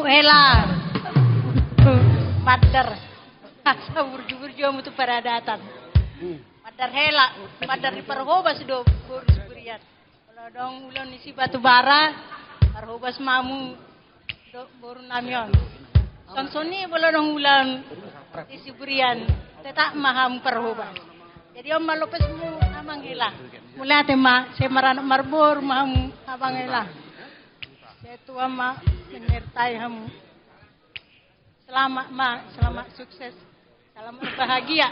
Hela. Mandar. Asa burju-burju hamu tu paradatan. Mandar hela, mandar ni parhobas do boru Siburian. Molo adong ulaon ni si Batubara, parhobas ma hamu dohot boru nami on. Songon i molo adong ulaon di Siburian, tetap ma hamu parhobas. Jadi on ma lopesmu amang hela. Mauliate ma, sai maranak marboru ma hamu amang hela. Sai Tuhan ma menyertai hamu. Selamat ma, selamat sukses. Selamat bahagia.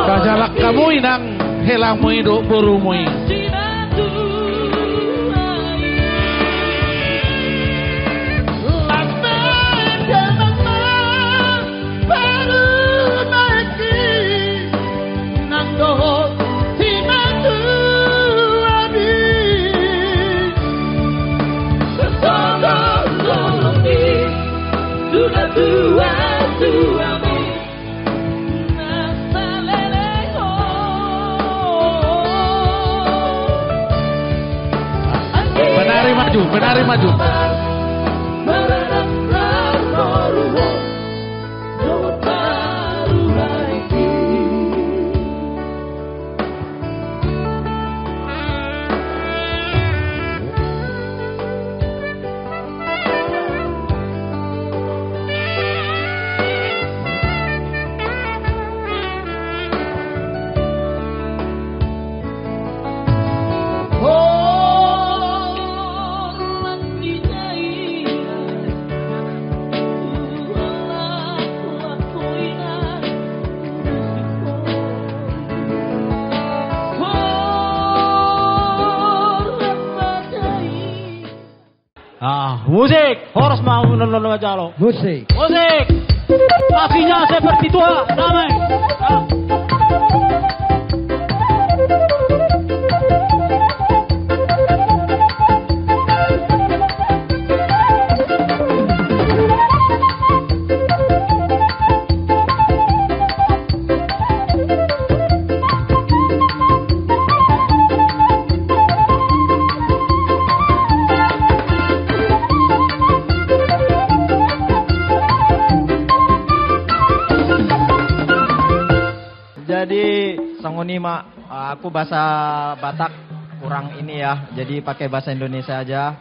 Pasahat hamu i nang helamu i dohot borumu i. Penari maju, penari maju. Ah, musik, horas ma, unon, unon, jalo. Musik. Musik. Kasihnya seperti tua, damai. Ah. Jadi, songon i ma, aku bahasa Batak kurang ini ya, jadi pakai bahasa Indonesia aja.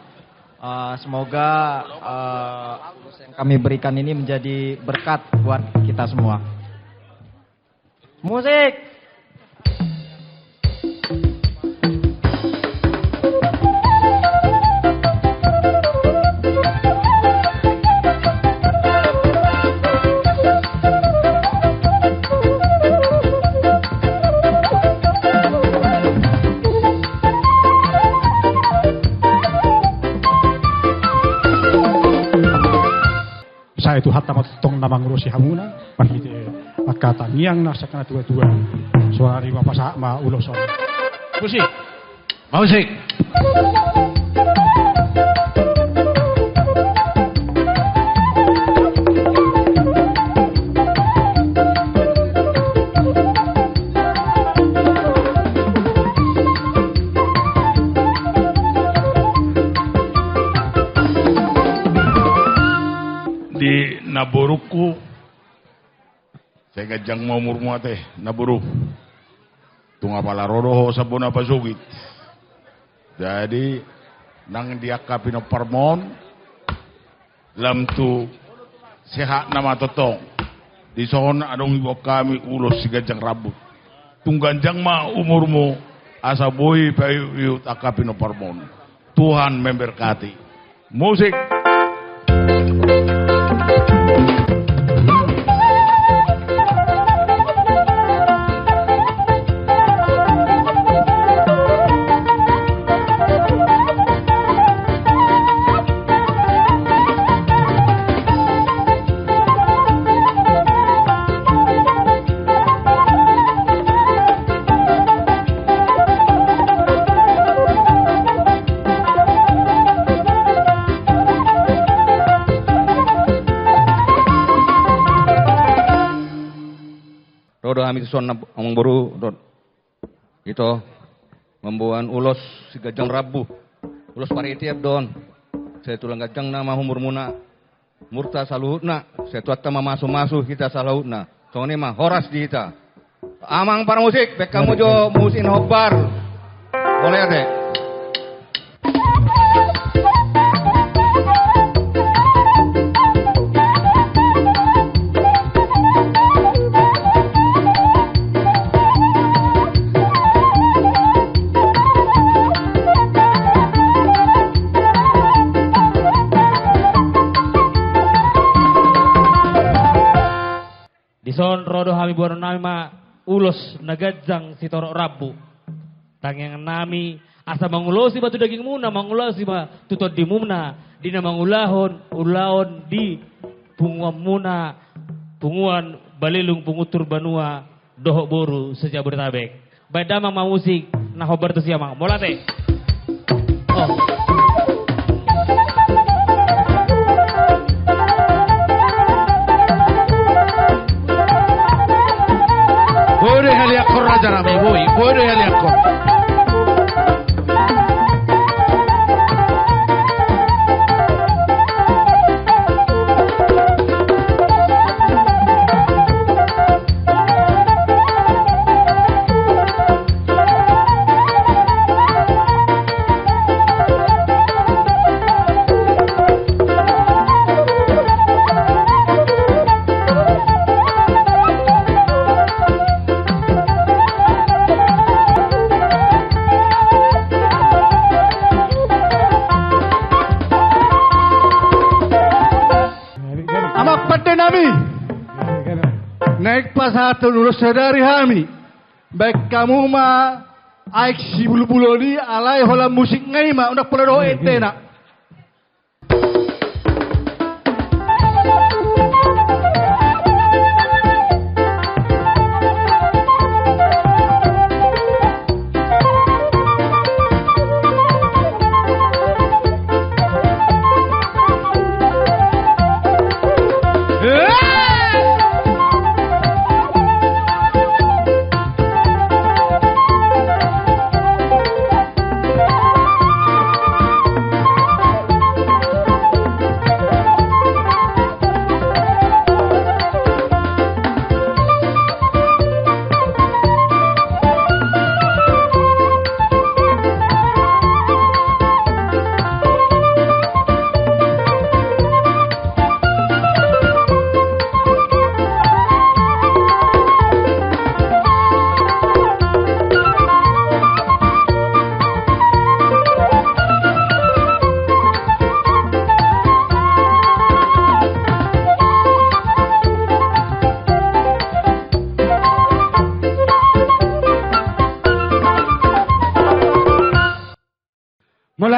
Eh, semoga, eh, yang kami berikan ini menjadi berkat buat kita semua. Musik. Sai Tuhanta ma tongtong na mangulosi hamuna, marhite angka tangiangna sian angka natuatua. Sonari ma pasahat ma ulos on. Musik. Musik. Di naborungku, sai ganjang ma umurmu ate, naboru. Tung apala ro do ho sian bona pasogit. Jadi, nang di angka pinomparmon, lam tu sehat nama tongtong. Dison adong diboan hami ulos si ganjang rambut. Tung ganjang ma umurmu, asa boi paiut-iut angka pinomparmon. Tuhan memberkati. Musik. Ro do hami tuson, amangboru, ro. Ito, mamboan ulos si ganjang rambu. Ulos paritiap do on. Sai tulang ganjang nama umurmuna. Umurta saluhutna, sai Tuhanta mamasumasu hita saluhutna. Songon i ma, horas di hita. Amang parmusik, baen hamu jo musik na hombar. Mauliate. Dison ro do hami, boanon nami ma ulos na ganjang sitorop rambu. Tangiangan nami, asa mangulosi ma tu dagingmuna, mangulosi ma tu tondimuna, di na mangulahon ulaon di punguanmuna, punguan Balelung, Pungutur Banua, dohot boru se-Jabodetabek. Baen damang ma musik na hombar tusi, amang. Mauliate. Oh. Boi do haliangkon, raja nami, boi. Boi do haliangkon. Amang pande nami, naeng pasahathon ulos sadari hami. Baen hamu ma aek sibulbulon i, alai holan musikna i ma, unang pola dohot entena.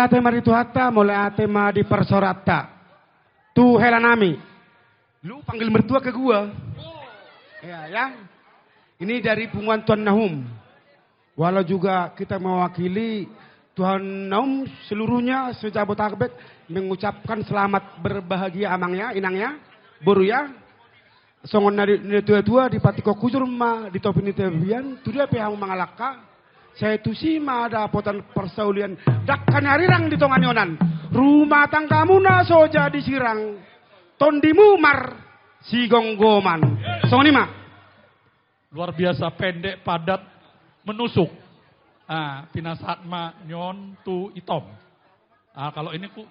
Ate ma di Tuhanta, mauliate ma di parsaoranta. Tu hela nami. Lu panggil mertua ke gua. Iya, ya. Ini dari punguan Tuan Nahum. Walau juga kita mewakili Tuan Nahum seluruhnya se-Jabodetabek mengucapkan selamat berbahagia amangnya, inangnya, boruya. Songon na ni-, ni tua-tua di patikok hujur ma di topi ni tapian, tu dia pe hamu mangalangka, sai tusi ma dapotan parsaulian, dangka ni arirang di tonga ni onan, rumah tanggamuna so jadi sirang, tondimu marsigomgoman. Songon i ma. Luar biasa, pendek, padat, menusuk. Ah, pinasahat ma nion tu itom. Ah, kalau ini ku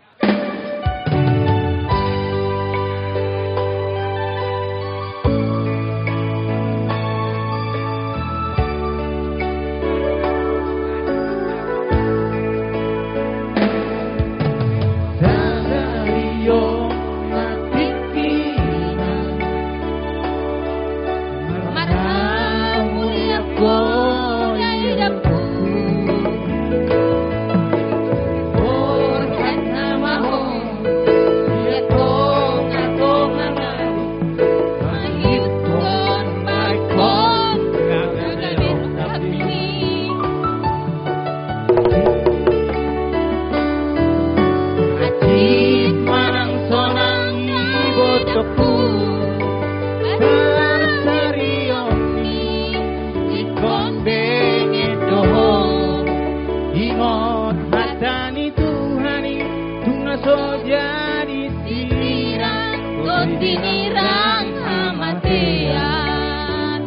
Ingot hata ni Tuhan i, nunga so jadi sirang, tondi ni rang hamatean.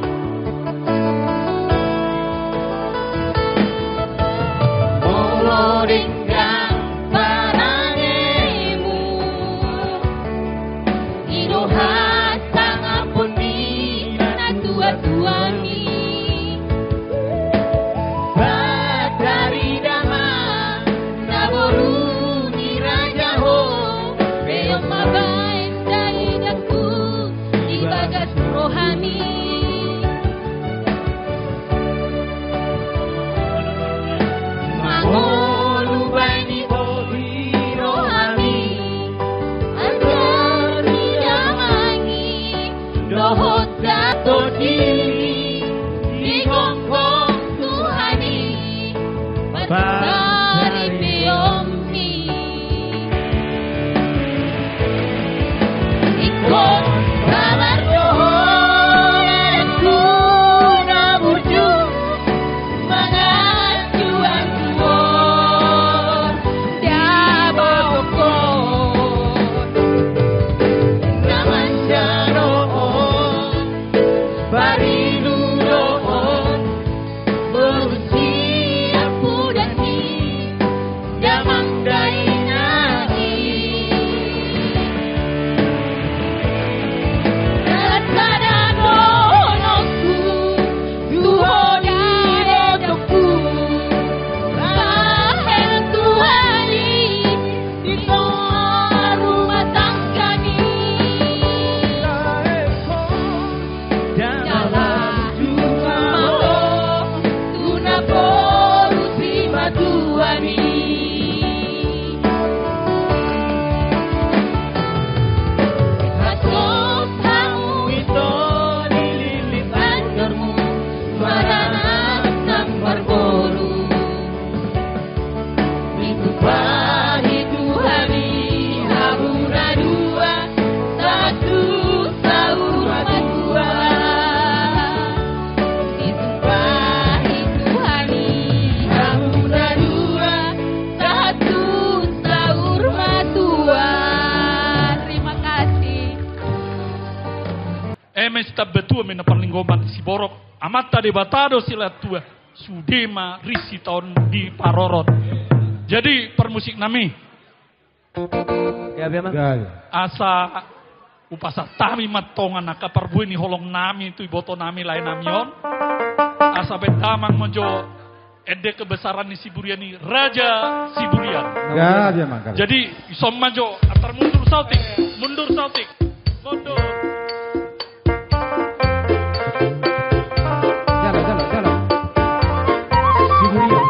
Molo denggan parangemu, i do hasangapon ni natuatuami. Batarida ma na boru ni raja ho, beon ma baen daidangku di bagas rohami. Mangolu baen i boti rohami, ajar ni damangi dohot dato diri, digomgom Tuhan i, pansaripeonmi. Ingkon sabar do ho, anakku na burju, mangan tuan tuon, daba ongkon na manjalo on, parilu do on, boru sian pudanhi, damang dainang i. Sada dohononku tu ho di dongku, bahen Tuhan i di tonga rumah tanggami. Jala jua ho tu na boru simatuami. Hasohomu ito di lilit anggarmu, maranak na marboru. Ditumpahi Tuhan i hamu na dua, sahat tu saur matua. Ditumpahi Tuhan i hamu na dua, sahat tu saur matua. Terima kasih. Eme sitambatua, eme na parlinggoman, siborok Amanta Debata do silehon tua. Sude ma ri sitaon diparorot. Jadi, parmusik nami. Ya, ya, Bang. Ya, ya. Asa hupasahat hami ma tongon angka parbue ni holong nami tu iboto nami, lae nami on. Asa baen damang ma jo ende kebesaran ni Siburian i, Raja Siburian. Ya, ya, Bang. Jadi, ison ma jo, antar mundur saotik, mundur saotik. Mundur. Jalo, jalo, jalo. Siburian.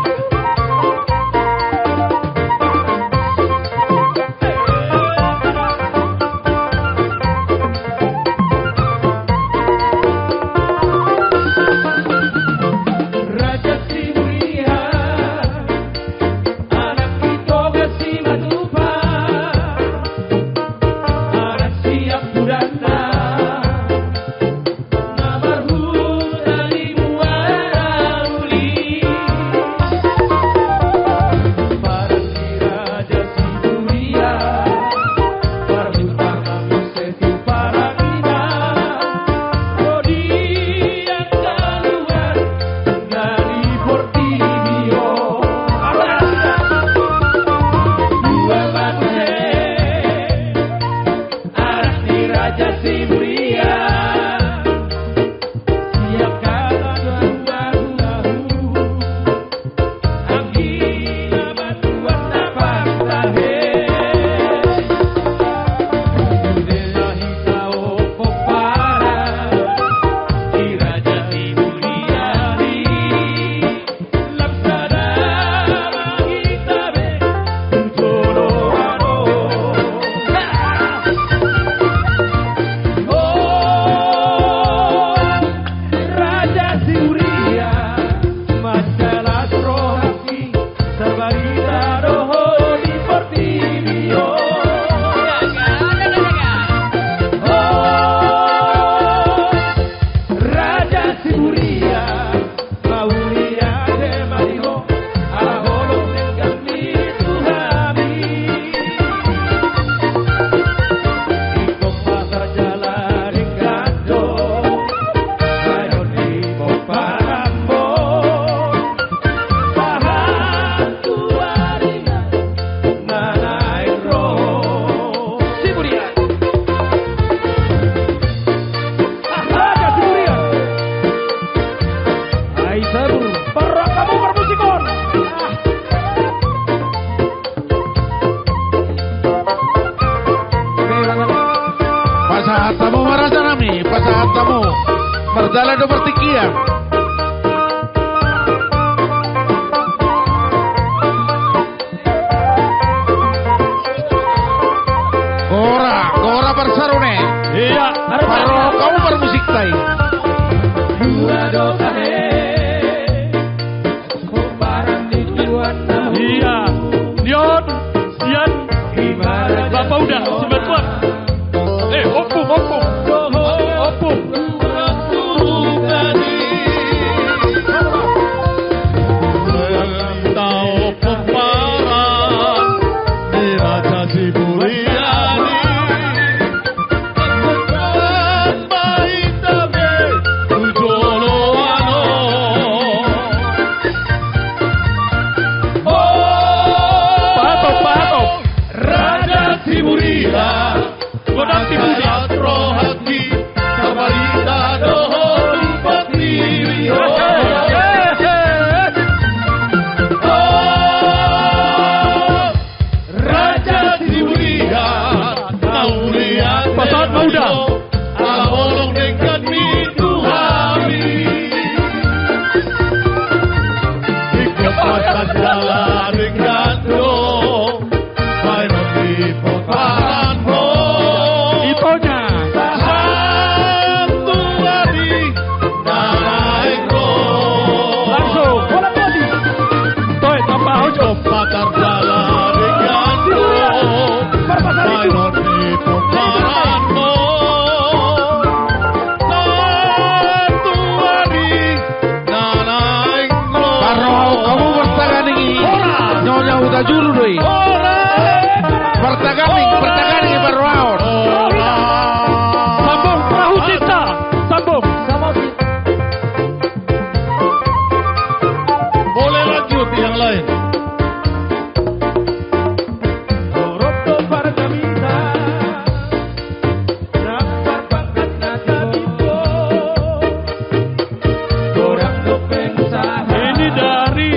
Pasahat hamu ma raja nami, pasahat hamu. Mardalan do partingkian. Gora, gora parsarune. Iya. Parrohahon hamu parmusikta i. Dua do tahe. Iya. Lion, sian. Bapa uda, sian Batuan. Eh, ompung, ompung. Ompung. Pahatop, pahatop. Raja Siburia. Godang tipudia. Rohaki, sabarita dohot umpat diri. Raja Siburia, na ulian. Pasahat ma uda. Ala bolong denggan ni tu hami. Di kepatan jala denggan do. Baenon di pomparanmu. Itonya. Sahat tu ari na naeng ro. Langsung. Bola tadi. Toe, tambah ujung. Patar jala denggan do. Baenon di pomparanmu. Sahat tu ari na naeng ro. Parrohahon hamu martaganing i. Nyonya Huta Julu do i. Martaganing, martaganing i parrohahon. Sambung, Rahu Cinta. Sambung. Boleh lanjut yang lain. Ini dari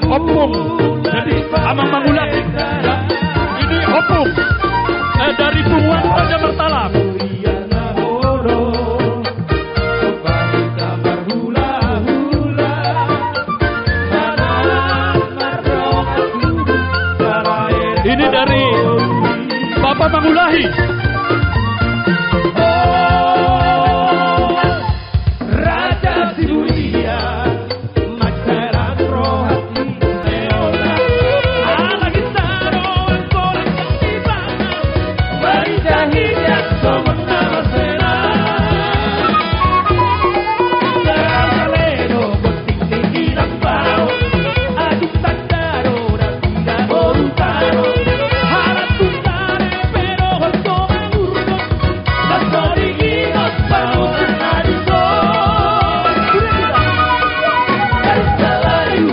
Ompung. Jadi, Amang Mangulak. Ini Ompung. Eh, dari Punguan Raja Martalam. Ini dari Bapak Mangulahi.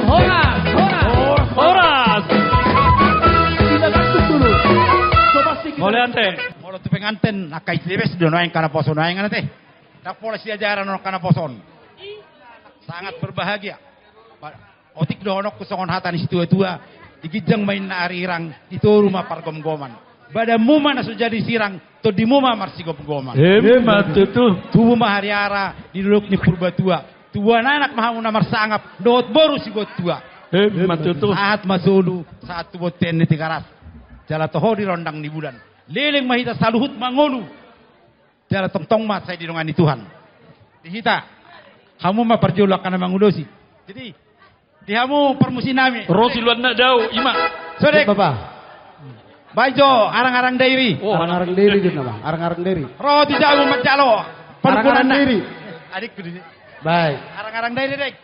Horas, horas. Mauliate. Molo tu penganten, angka ijlebes do nuaeng, angka naposo nuaeng, ate. Ndang pola siajaran on angka naposo on. Sangat berbahagia. Otik dohononku songon hata ni situatua, di ginjang ma inna arirang, di toru ma pargomgoman. Badanmu ma na so jadi sirang, tondimu ma marsigomgoman. Emma tutu. Tubu ma hariara di dolok ni Purbatua. Tubuan anak ma hamu na marsangap, dohot boru sibuat tua. Emma tutu. Sahat ma solu, sahat tu bontean ni Tigaras. Jala toho di rondang ni bulan. Leleng ma hita saluhut mangolu. Jala tongtong ma sai didongani Tuhan. Di hita, hamu ma parjolo angka na mangulosi. Jadi, di hamu parmusik nami. Ro siluanna dao, ima. Sodek. Bapa. Baen jo, arang-arang dairi. Oh, arang-arang dairi, gitu, Bang. Arang-arang dairi. Ro tu jabu manjalo. Arang-arang dairi. Adikku di sini. Baik. Arang-arang dairi, dek.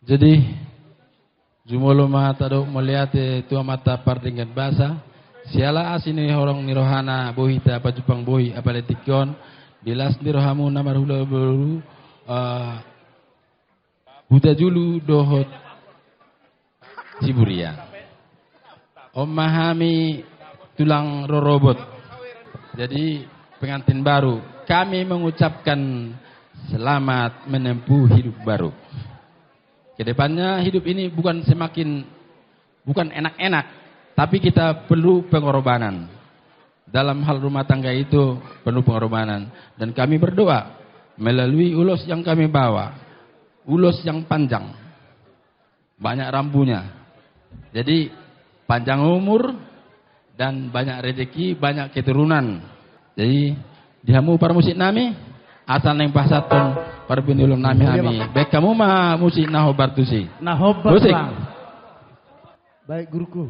Jadi, jumolo ma tadok mauliate tu Amanta Pardenggan Basa, siala asi ni holong ni rohana boi hita pajumpang boi apala tingki on, di las ni rohamu na marhula boru, eh, Huta Julu dohot Siburian. On ma hami tulang rorobot. Jadi, pengantin baru, kami mengucapkan selamat menempuh hidup baru. Kedepannya hidup ini bukan semakin, bukan enak-enak, tapi kita perlu pengorbanan. Dalam hal rumah tangga itu perlu pengorbanan. Dan kami berdoa melalui ulos yang kami bawa, ulos yang panjang, banyak rambunya. Jadi, panjang umur dan banyak rezeki, banyak keturunan. Jadi, di hamu parmusik nami, asa naeng pasahathon parbue ni holong nami hami. Baen hamu ma musik na hombar tusi. Na hombar. Musik. Baik, guruku.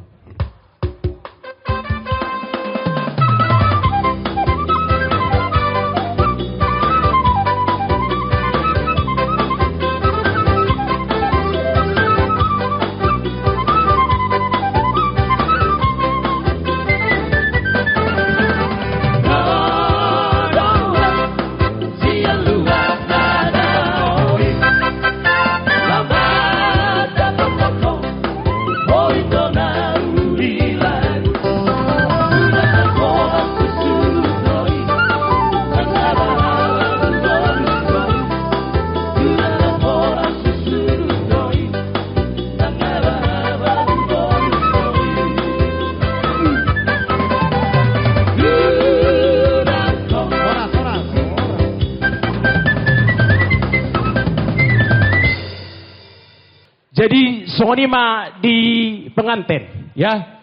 Jadi, songon i ma di penganten, ya.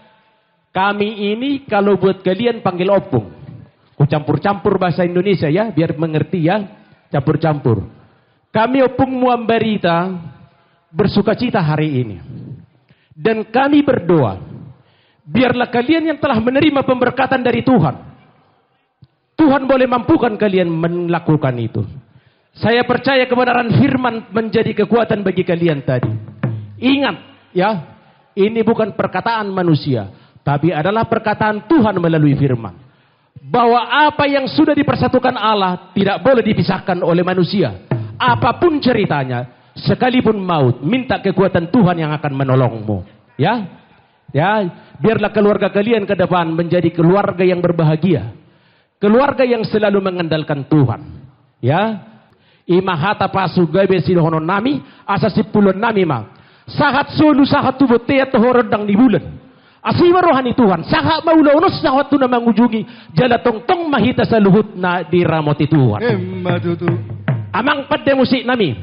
Kami ini kalau buat kalian panggil ompung. Ku campur-campur bahasa Indonesia, ya, biar mengerti, ya. Campur-campur. Kami ompungmu Ambarita bersukacita hari ini. Dan kami berdoa, biarlah kalian yang telah menerima pemberkatan dari Tuhan, Tuhan boleh mampukan kalian melakukan itu. Saya percaya kebenaran firman menjadi kekuatan bagi kalian tadi. Ingat, ya, ini bukan perkataan manusia, tapi adalah perkataan Tuhan melalui firman. Bahwa apa yang sudah dipersatukan Allah tidak boleh dipisahkan oleh manusia. Apapun ceritanya, sekalipun maut, minta kekuatan Tuhan yang akan menolongmu. Ya, ya, biarlah keluarga kalian ke depan menjadi keluarga yang berbahagia. Keluarga yang selalu mengandalkan Tuhan. Ya. I ma hata pasu gabe sidohonon nami, asa simpulon nami ma. Sahat solu, sahat tu bontean, toho rondang ni bulan. Asi ma roha ni Tuhan, sahat ma ulaon on sahat tu na mangujungi, jala tongtong ma hita saluhutna diramoti Tuhan. Emma tutu. Amang pande musik nami.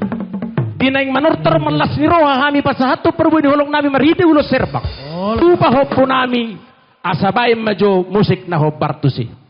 Di naeng manortor marlas ni roha hami pasahathon parbue ni holong nami marhite ulos serbang. Olo. Tu pahompu nami, asa baen ma jo musik na hombar tusi.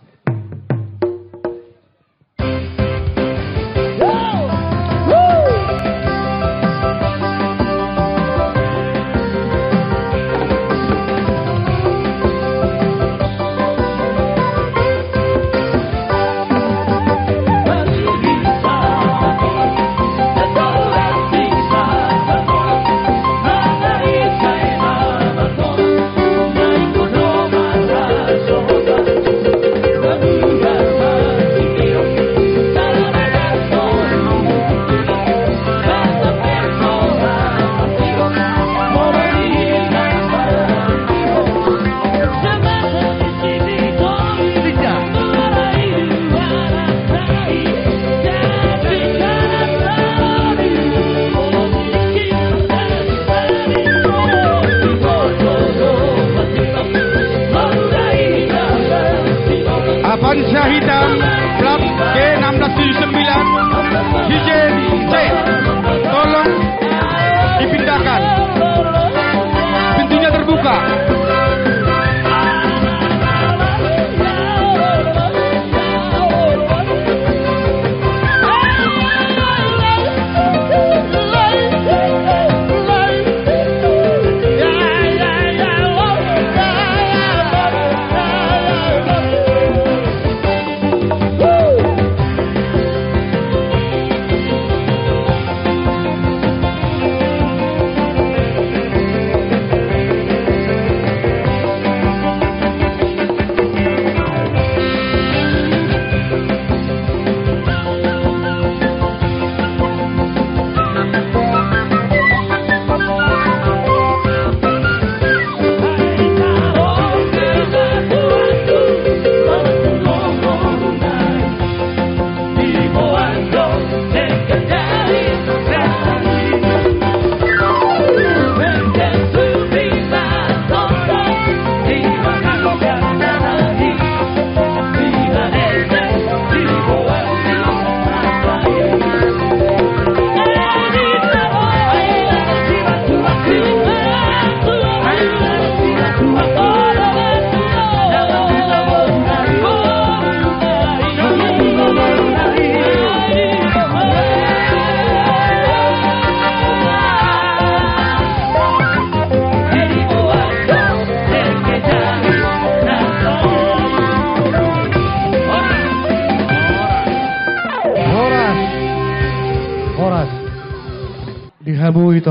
Avanza hitam, plat G enam belas tujuh sembilan, Hijen C. Tolong dipindahkan. Pintunya terbuka.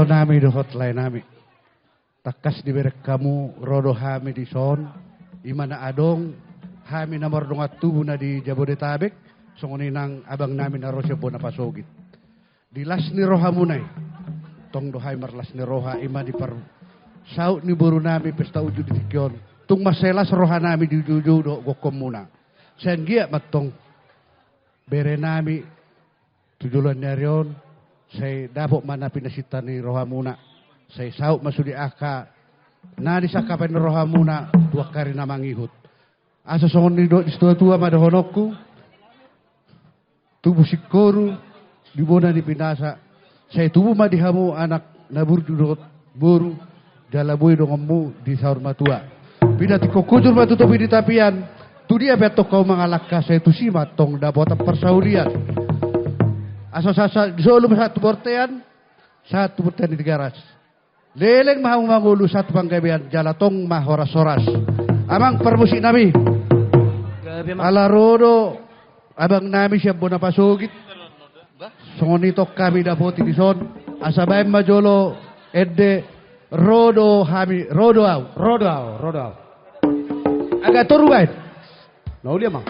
Nami dohot lae nami. Tangkas dibereng hamu ro do hami dison, i ma na adong hami na mardongan tubu na di Jabodetabek, songon i nang abang nami na ro sian bona pasogit. Di las ni rohamuna i, tong do hami marlas ni roha, i ma di parsaut ni boru nami pesta ujung di tingki on. Tung mansai las roha nami di ujung-ujung dohot gokhonmuna. Sai anggiat ma antong bere nami tu joloan ni ari on, sai dapot ma na pinasinta ni rohamuna, sai saut ma sude angka na nisangkapi ni rohamuna tu angka ari na mangihut. Asa songon nidok ni situa-tua ma dohononku, tubu singkoru di bona ni pinasa, sai tubu ma di hamu anak na burju dohot boru, jala boi donganmu di saur matua. Pinantikhon hujur ma tu topi ni tapian, tu dia pe antong hamu mangalangka, sai tusi ma antong dapotan parsaulian. Asa sahat-sahat ni solu ma sahat tu bontean, sahat tu bontean ni Tigaras. Leleng ma hamu mangolu sahat tu panggabean, jala tong ma horas-horas. Amang parmusik nami. Gabe, Amang. Ala ro do abang nami sian bona pasogit. Songon i tong hami dapoti dison. Asa baen ma jolo ende, ro do hami, ro do au. Ro do au, ro do au. Agak toru baen. Na uli, Amang.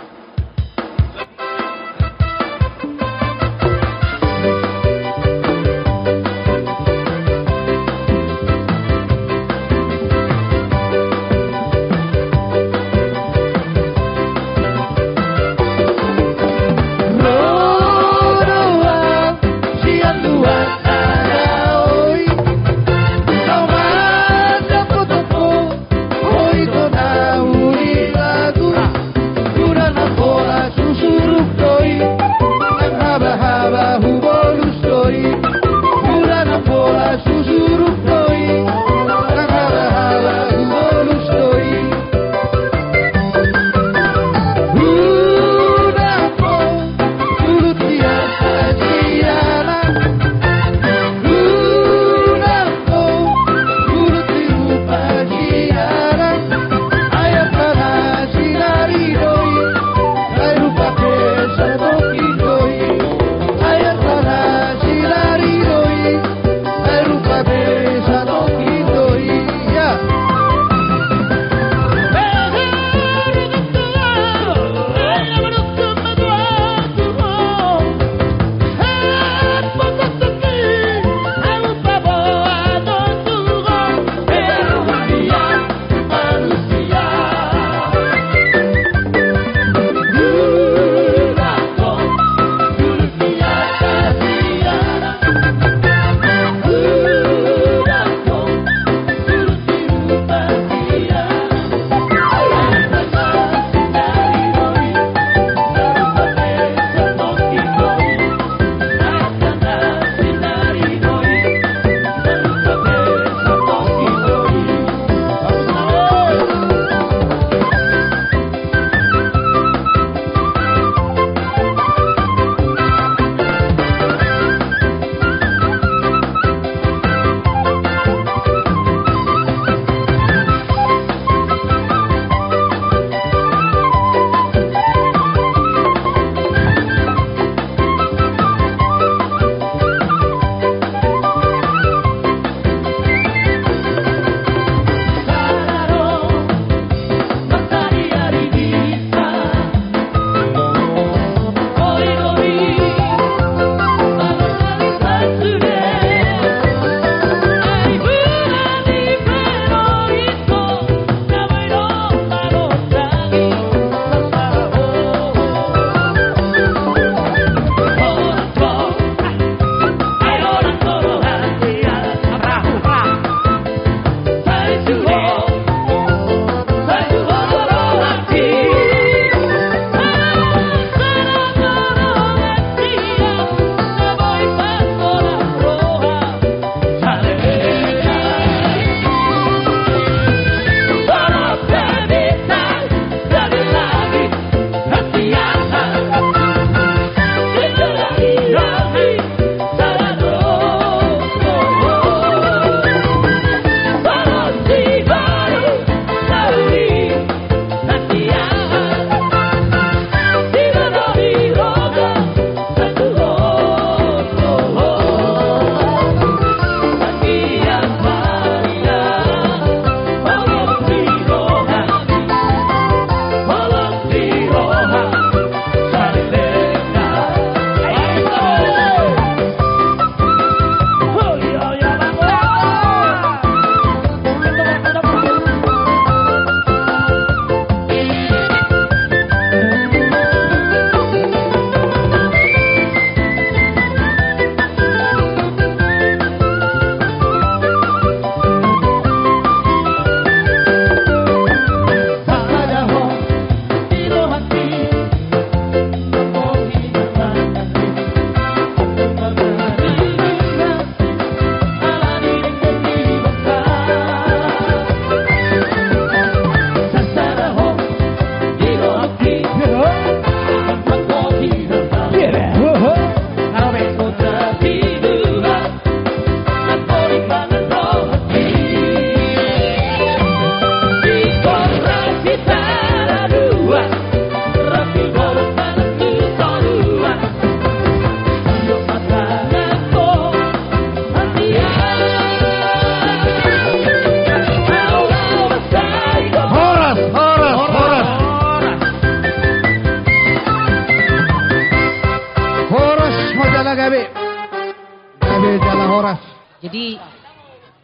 Jadi,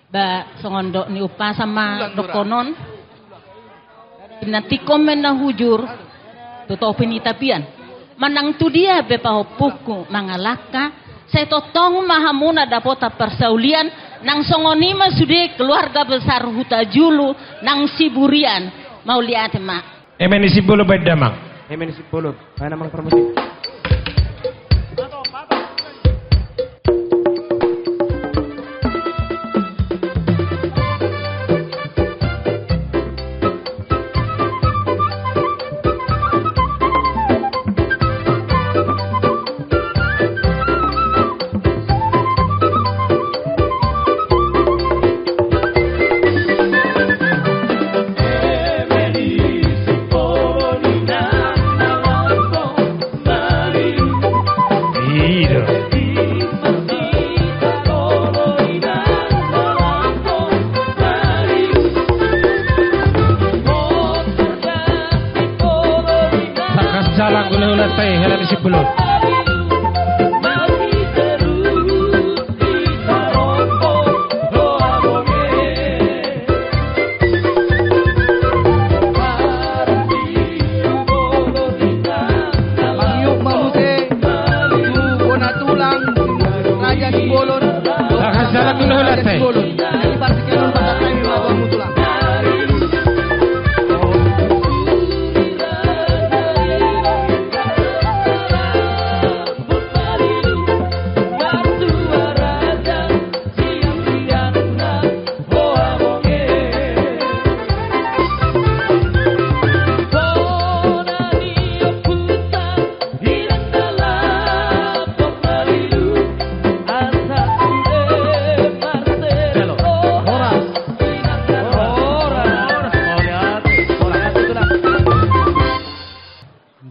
ba, songon dok ni umpasa ma dohonon. Pinantikkon ma na hujur tu topi ni tapian. Manang tu dia pe pahompungku mangalangka, sai tongtong ma hamuna dapotan parsaulian, nang songon i ma sude keluarga besar Hutajulu nang Siburian. Mauliate ma. Eme ni Simbolon baen damang. Eme ni Simbolon. Baen damang parmusik. Tangkas jalang hulahulanta i, hela ni Simbolon. Mangiuk ma muse tu bona tulang Raja Simbolon. Tangkas jalang hulahulanta i. Jadi parsikianon pasahat hami ma tu hamu tulang.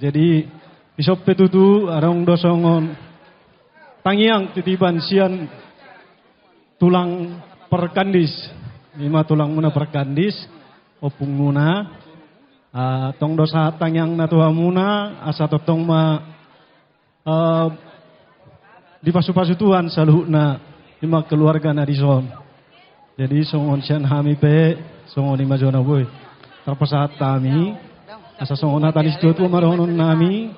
Jadi, dison pe tutu adong do songon tangiang titipan sian tulang Parkandis, ima tulangmuna Parkandis, ompungmuna, ah, tong do sahat tangiangna tu hamuna, asa tongtong ma, ah, dipasupasu Tuhan saluhutna, ima keluarga na dison. Jadi, songon sian hami pe, songon i ma jolo na boi. Tarpasahat hami, asa songon hata ni situatua ma dohonon nami,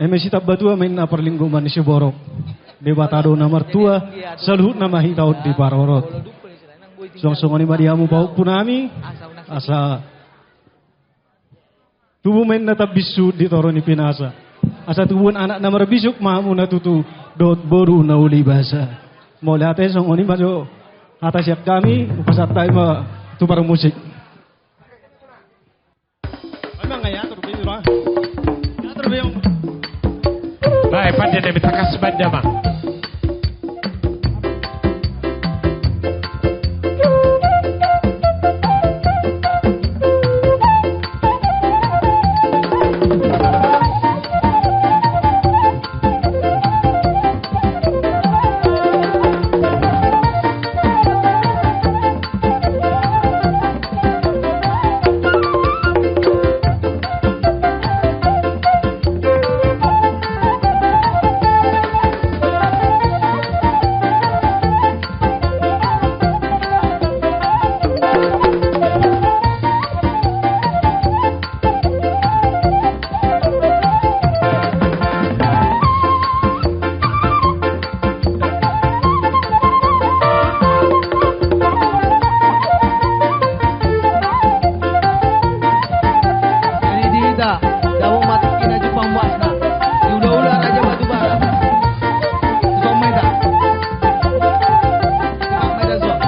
eme sitambatua ma inna parlinggoman ni siborok. Debata do na martua, saluhutna ma hita on diparorot. Songon, songon i ma di hamu pahompu nami, asa tubu ma inna tambinsu di toru ni pinasa. Asa tubuan anak na marbisuk ma hamuna tutu, dohot boru na uli basa. Mauliate, songon i ma jo hata sian hami, hupasahat hami ma tu parmusik. Emang nggak ya, atur be, Bang? Ya, atur be, Bang. Bae, pande nami, tangkas baen damang. Jadi di hita, dapot ma tingkina jumpang boasna. Di hulahula Raja Batubara. Tuson ma hita. Tuson ma hita, tuson.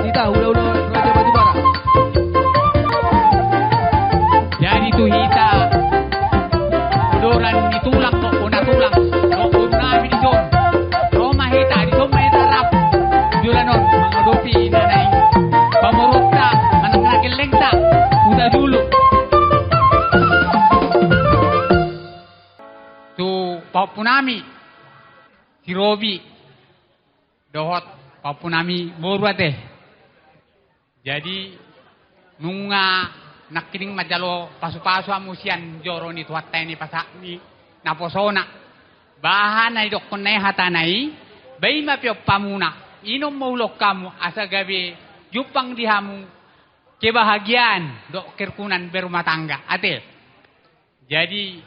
Hita hulahula Raja Batubara. Jadi tu hita, odoran ni tulang, dohot bona tulang, dohot boru nami dison. Ro ma hita, dison ma hita rap. Joloan on, mangadopi na naeng pamoruonta, manang na gellengta, Hutajulu. Tu pahompu nami, si Robi, dohot pahompu nami boru ate. Jadi, nunga nangkining manjalo pasupasu hamu sian joro ni Tuhanta i, ni pasahat ni naposona. Bahen na idokkon na i hatana i, ba i ma piompamuna. Inom ma ulaon hamu asa gabe jumpang di hamu kebahagiaan dohot kerukunan berumah tangga. Ate. Jadi,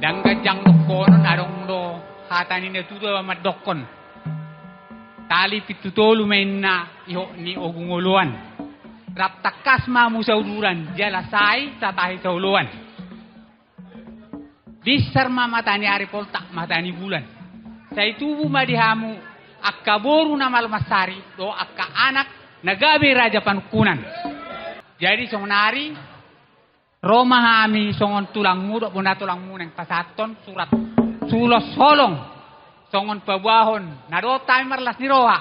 ndang ganjang dohonon, adong do hata ni na tuatua mandokkon: Tali pintu tolu ma inna ihot ni ogung oloan. Rap tangkas ma hamu sauduran, jala sai tatahi saoloan. Binsar ma mata ni ari, poltak mata ni bulan. Sai tubu ma di hamu angka boru na malo mansari dohot angka anak na gabe raja panungkunan. Jadi sonari ro ma hami songon tulangmu dohot bona tulangmu naeng pasahathon surat ulos holong songon paboahon na dohot hami marlas ni roha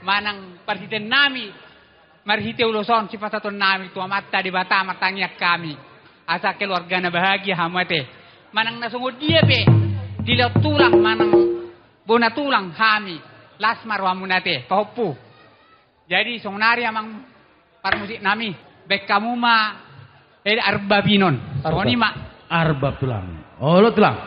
manang parhitean nami, marhite ulos on sipasahaton nami tu Amanta Debata, martangiang hami asa keluarga na bahagia hamu ate. Manang na songon dia pe dilehon tulang manang bona tulang hami, las ma rohamuna ate, pahompu. Jadi sonari amang parmusik nami, baen hamu ma, eh, arbapinon. Arba. Songon i ma. Arba tulang. Olo tulang.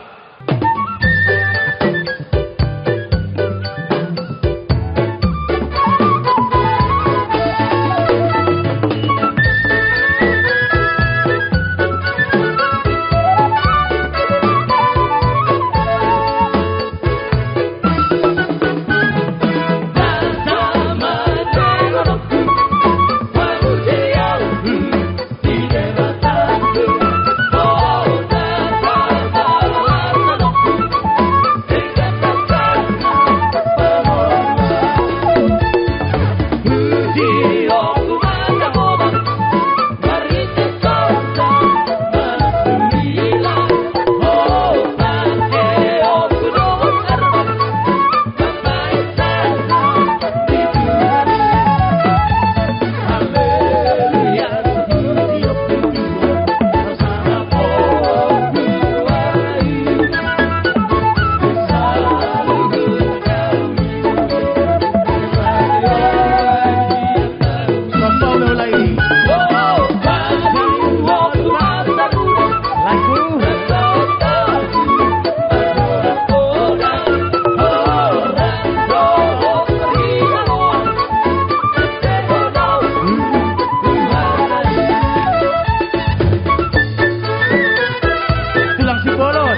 Tulang Simbolon.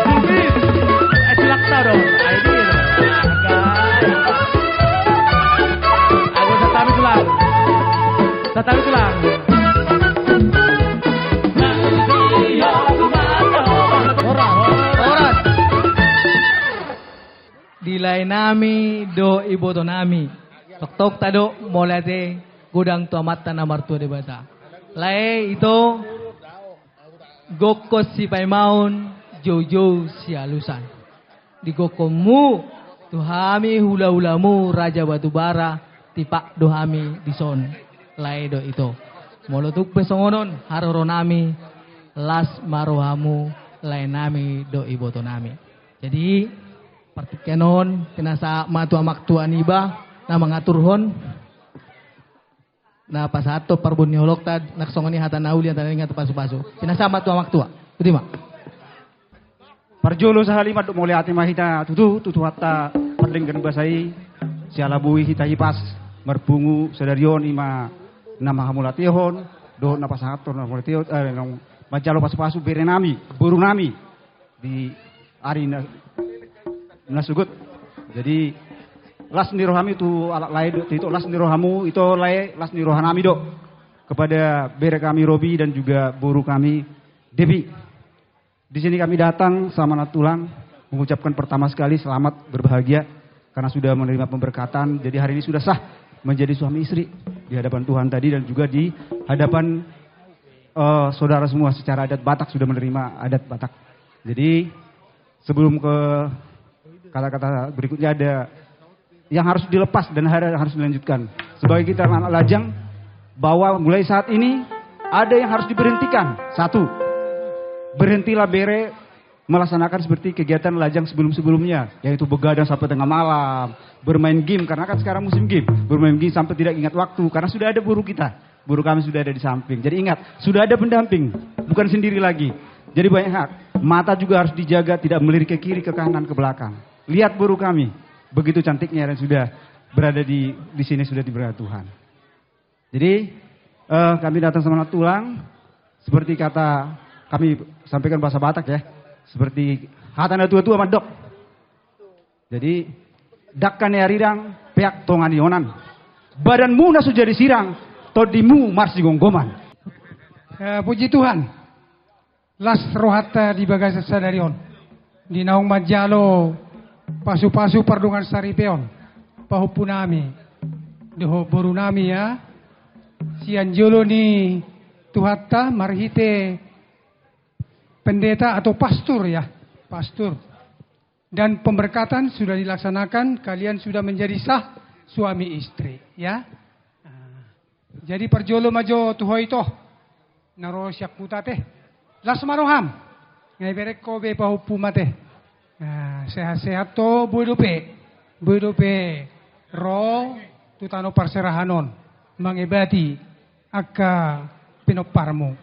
Sulfit. Eh, silakta dong. Ayo, dia dong. Agai. Ayo, satabi tulang. Satabi tulang. Horas, horas. Di lae nami dohot iboto nami. Toktok tadok mauliate godang tu Amanta na martua Debata. Lae, ito, gokhon sipaimaon, joujou sialusan. Di gokhonmu tu hami hulahulamu Raja Batubara, tipak do hami dison, lae dohot ito. Molo tung pe songon on haroro nami, las ma rohamu, lae nami dohot iboto nami. Jadi, partingkian on, pinasahat ma tu amang tua niba na mangaturhon, na pasahathon parbue ni holongta, nang songon i hata na uli, hata na denggan, pasupasu. Pinasahat ma tu amang tua. Tutu ma. Parjolo sahali mandok mauliate ma hita tutu, tu Tuhanta pardenggan basa i, siala boi hita hipas marpungu sadari on, i ma na mahamauliatehon dohot na pasahathon na mauliatehon, eh, na manjalo pasupasu bere nami, boru nami, di ari na, na sogot. Jadi, las ni rohami tu halak lae do, tu ito, las ni rohamu, ito lae, las ni roha nami do kepada bere kami Robi dan juga boru kami Debi. Di sini kami datang sama anak tulang mengucapkan pertama sekali selamat berbahagia karena sudah menerima pemberkatan. Jadi hari ini sudah sah menjadi suami istri di hadapan Tuhan tadi dan juga di hadapan, eh, saudara semua secara adat Batak sudah menerima adat Batak. Jadi sebelum ke kata-kata berikutnya, ada yang harus dilepas dan ada yang harus dilanjutkan. Sebagai kita anak lajang, bahwa mulai saat ini ada yang harus diberhentikan. Satu, berhentilah bere melaksanakan seperti kegiatan lajang sebelum-sebelumnya, yaitu begadang sampai tengah malam, bermain game, karena kan sekarang musim game, bermain game sampai tidak ingat waktu, karena sudah ada boru kita, boru kami sudah ada di samping. Jadi ingat, sudah ada pendamping, bukan sendiri lagi. Jadi banyak hak. Mata juga harus dijaga, tidak melirik ke kiri, ke kanan, ke belakang. Lihat boru kami, begitu cantiknya yang sudah berada di, di sini, sudah diberkati Tuhan. Jadi, eh, kami datang semangat tulang, seperti kata kami sampaikan bahasa Batak ya, seperti hata na tua-tua mandok. Jadi, dangka ni arirang, peak tonga ni onan. Badanmuna so jadi sirang, tondimu marsigomgoman. Eh, puji Tuhan. Las rohanta di bagasan sadari on. Di naung manjalo pasu-pasu pardongan saripeon. Pahompunami. Dohot borunami ya. Sian jolo ni Tuhanta marhite pendeta atau pastur ya. Pastur. Dan pemberkatan sudah dilaksanakan, kalian sudah menjadi sah suami istri, ya. Nah, jadi parjolo ma jo tu ho ito, na ro sian huta te. Las ma roham. Nga ibereng ho be pahompu ma te. Nah, sehat-sehat ho, boi dope. Boi dope ro tu tano parserahan on. Mangebati angka pinomparmu.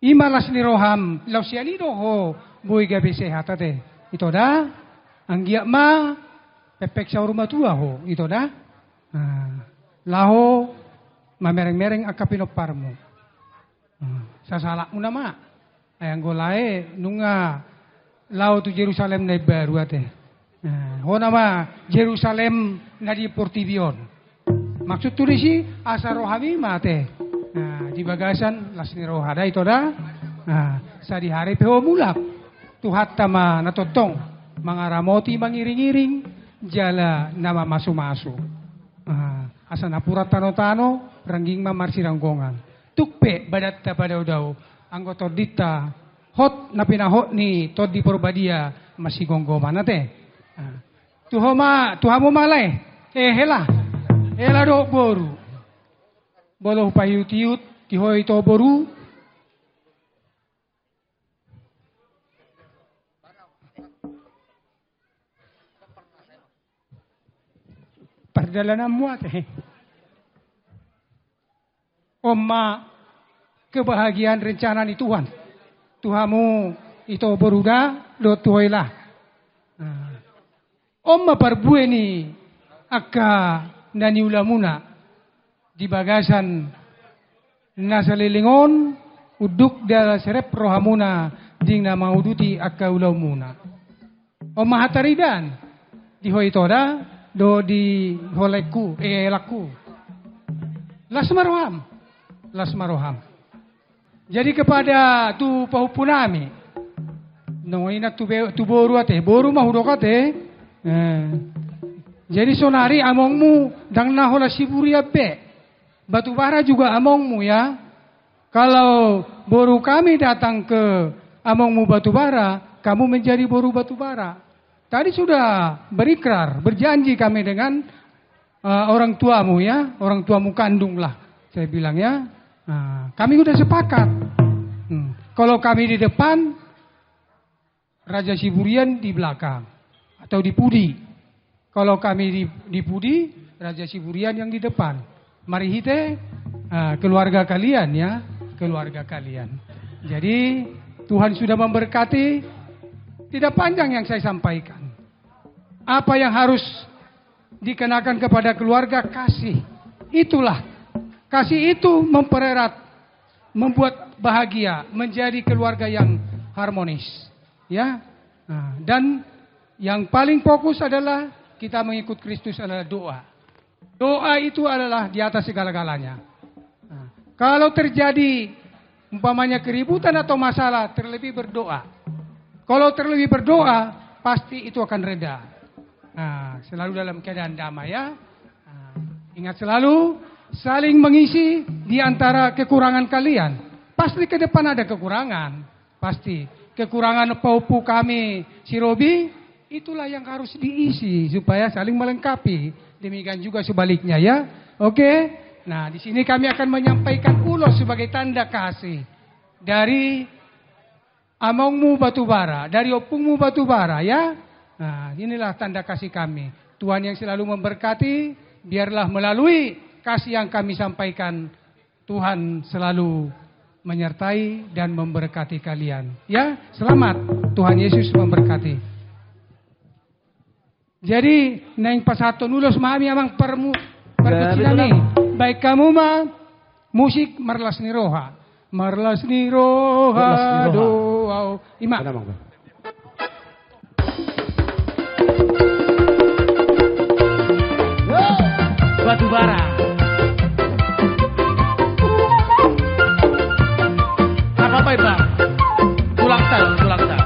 I ma las ni roham, laos sian i do ho boi gabe sehat ate. Ito da, anggiat ma pepek saur matua ho, ito da. Nah, laho mamereng-mereng angka pinomparmu. Nah, sasalakmuna ma. Ai anggo lae nunga laho tu Jerusalem na imbaru ate. Nah, hona ma Jerusalem na di portibi on. Maksudhu disi asa rohami ma ate. Nah, di bagasan las ni roha da ito da. Nah, sadihari pe ho mulak. Tuhanta ma na tongtong mangaramoti, mangiring-iring jala na mamasu-masu. Nah, asa napuran tano-tano rangging ma marsiranggongan. Tuk pe badanta padao-dao anggo tondinta hot na pinahot ni Tondi Porbadia masigomgoman ate. Nah, tu ho ma, tu hamu ma lae. Eh, hela. Hela dohot boru. Molo hupaihut-ihut, di ho ito boru. Pardalananmu ate. On ma kebahagiaan rencana ni Tuhan tu hamu ito boru da dohot tu ho ila. Nah. On ma parbue ni angka na niulamuna di bagasan na saleleng on, unduk da serep rohamuna di na manguduti angka ulaonmuna. On ma hataridaan di ho ito da dohot di ho laengku, eh, helangku. Las ma roham. Las ma roham. Jadi kepada tu pahompunami. Nunga inna tu be-, tu boru ate, boru ma hudok ate. Eh. Jadi sonari amongmu ndang na holan Siburian be. Batubara juga amongmu ya. Kalau boru kami datang ke amongmu Batubara, kamu menjadi boru Batubara. Tadi sudah berikrar, berjanji kami dengan, eh, orang tuamu ya, orang tuamu kandung lah, saya bilang ya. Nah, kami sudah sepakat. Hmm. Kalau kami di depan, Raja Siburian di belakang atau di pudi. Kalau kami di, di pudi, Raja Siburian yang di depan. Marhite, ah, keluarga kalian ya, keluarga kalian. Jadi Tuhan sudah memberkati, tidak panjang yang saya sampaikan. Apa yang harus dikenakan kepada keluarga? Kasih. Itulah, kasih itu mempererat, membuat bahagia, menjadi keluarga yang harmonis. Ya. Nah, dan yang paling fokus adalah kita mengikut Kristus adalah doa. Doa itu adalah di atas segala-galanya. Nah, kalau terjadi umpamanya keributan atau masalah, terlebih berdoa. Kalau terlebih berdoa, pasti itu akan reda. Nah, selalu dalam keadaan damai ya. Nah, ingat selalu saling mengisi di antara kekurangan kalian. Pasti ke depan ada kekurangan. Pasti. Kekurangan pahompu kami si Robi, itulah yang harus diisi supaya saling melengkapi. Demikian juga sebaliknya ya. Oke. Nah, di sini kami akan menyampaikan ulos sebagai tanda kasih dari amongmu Batubara, dari ompungmu Batubara ya. Nah, inilah tanda kasih kami. Tuhan yang selalu memberkati, biarlah melalui kasih yang kami sampaikan, Tuhan selalu menyertai dan memberkati kalian. Ya, selamat. Tuhan Yesus memberkati. Jadi, naeng pasahathon ulos ma hami amang parmu-, pargonsi nami. Baen hamu ma musik marlas ni roha. Marlas ni roha do au. Ima. Batubara. Apa, apa, Bang? Tulang ta, tulang ta.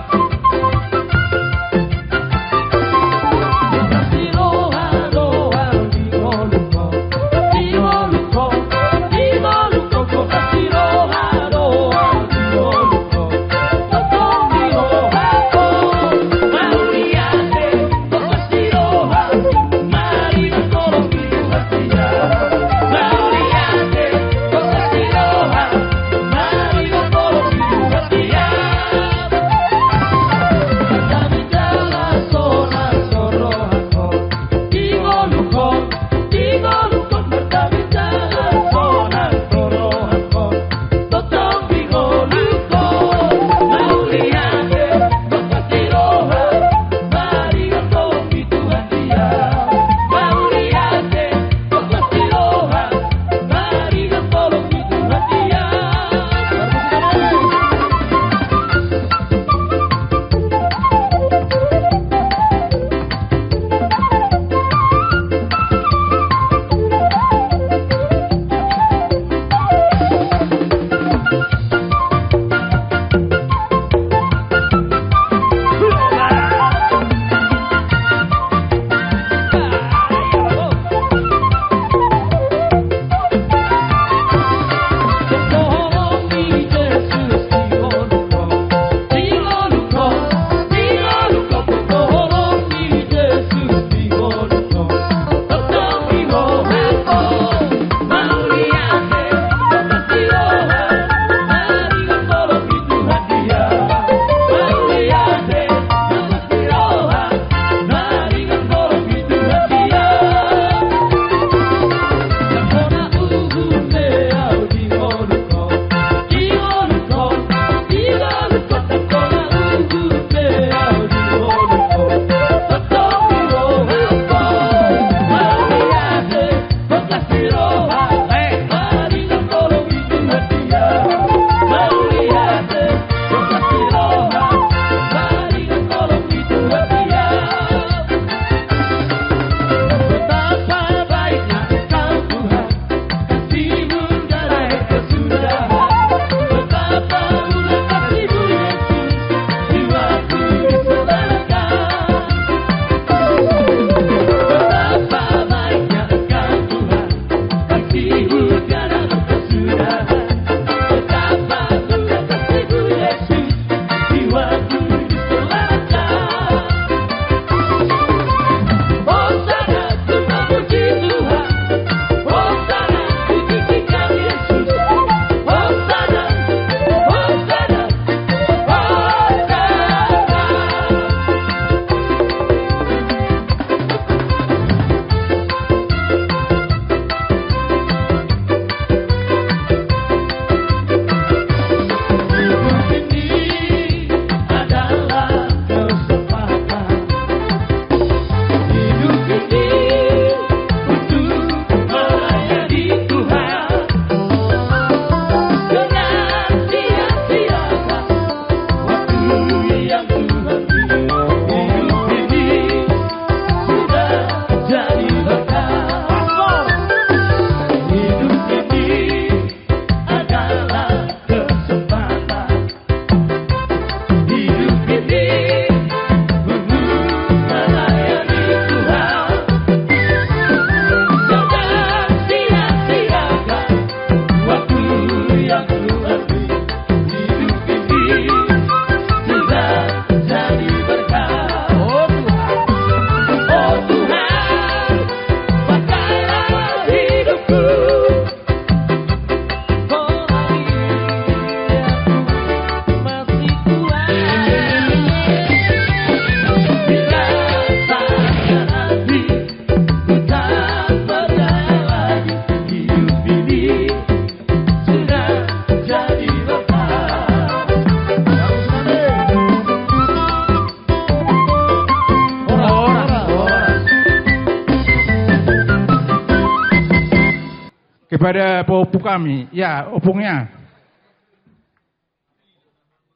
Kepada pahompu kami, ya, Ompung, ya.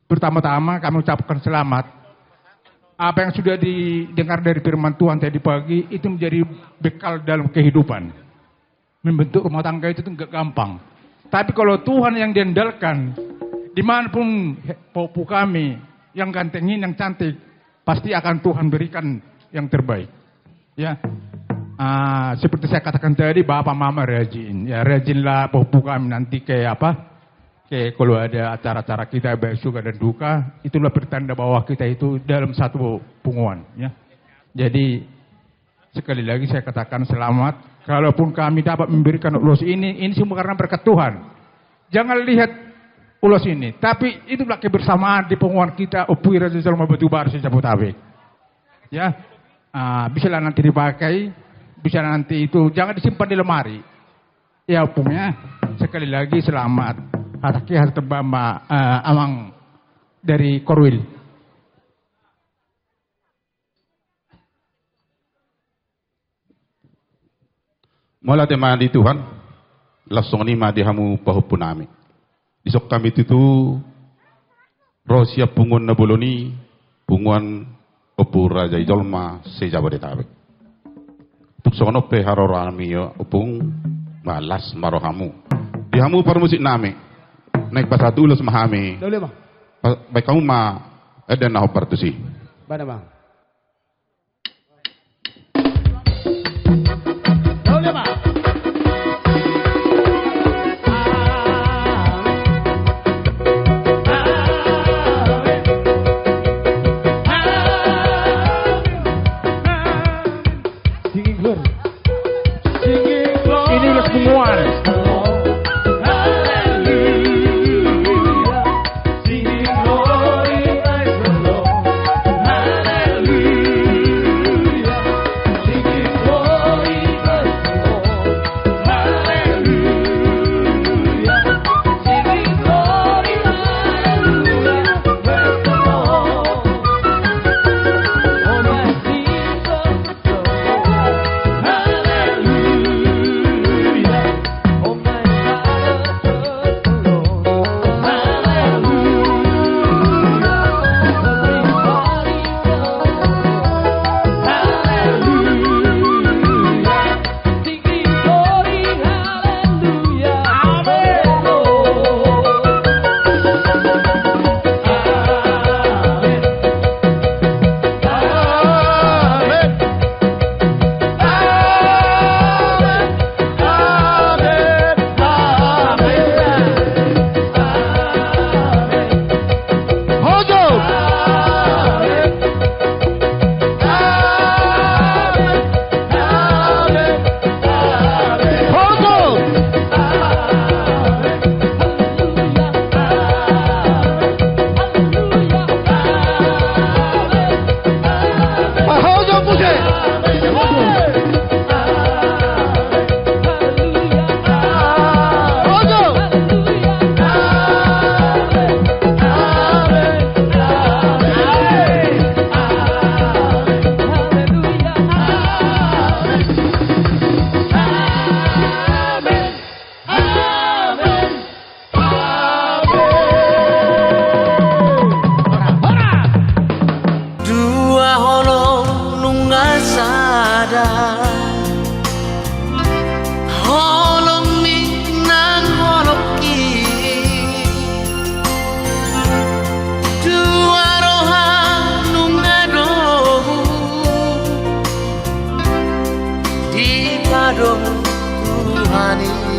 Pertama-tama kami ucapkan selamat. Apa yang sudah didengar dari firman Tuhan tadi pagi itu menjadi bekal dalam kehidupan. Membentuk rumah tangga itu tuh nggak gampang. Tapi kalau Tuhan yang diandalkan, dimanapun pahompu kami yang ganteng ini, yang cantik, pasti akan Tuhan berikan yang terbaik. Ya. Ah, seperti saya katakan tadi, bapak mama rajin. Ya, rajinlah pahompu kami nanti ke apa? Ke, kalau ada acara-acara kita, baik suka dan duka, itulah pertanda bahwa kita itu dalam satu punguan, ya. Jadi, sekali lagi saya katakan selamat. Kalaupun kami dapat memberikan ulos ini, ini semua karena berkat Tuhan. Jangan lihat ulos ini, tapi itulah kebersamaan di punguan kita, Ompu Ira Jolma Batubara se-Jabodetabek. Ya, ah, bisalah nanti dipakai, bisa nanti itu, jangan disimpan di lemari. Ya, Ompung, ya. Sekali lagi selamat. Hatahon hatamba, eh, amang dari Korwil. Mauliate ma di Tuhan, laos songon i ma di hamu pahompu nami. Dison hami tutu ro sian punguan na bolon i, punguan Ompu Raja i Jolma se-Jabodetabek. Tung songon on pe haroro nami, Ompung, ma las ma rohamu. Di hamu parmusik nami, naeng pasahat ulos ma hami. Dole ma. Pa-, baen hamu ma ende na hombar tusi. Bana ma. Ini ulos punguan. Dua holong nunga sada, holongmi nang holongki. Dua roha nunga dohot dipadomu Tuhan i.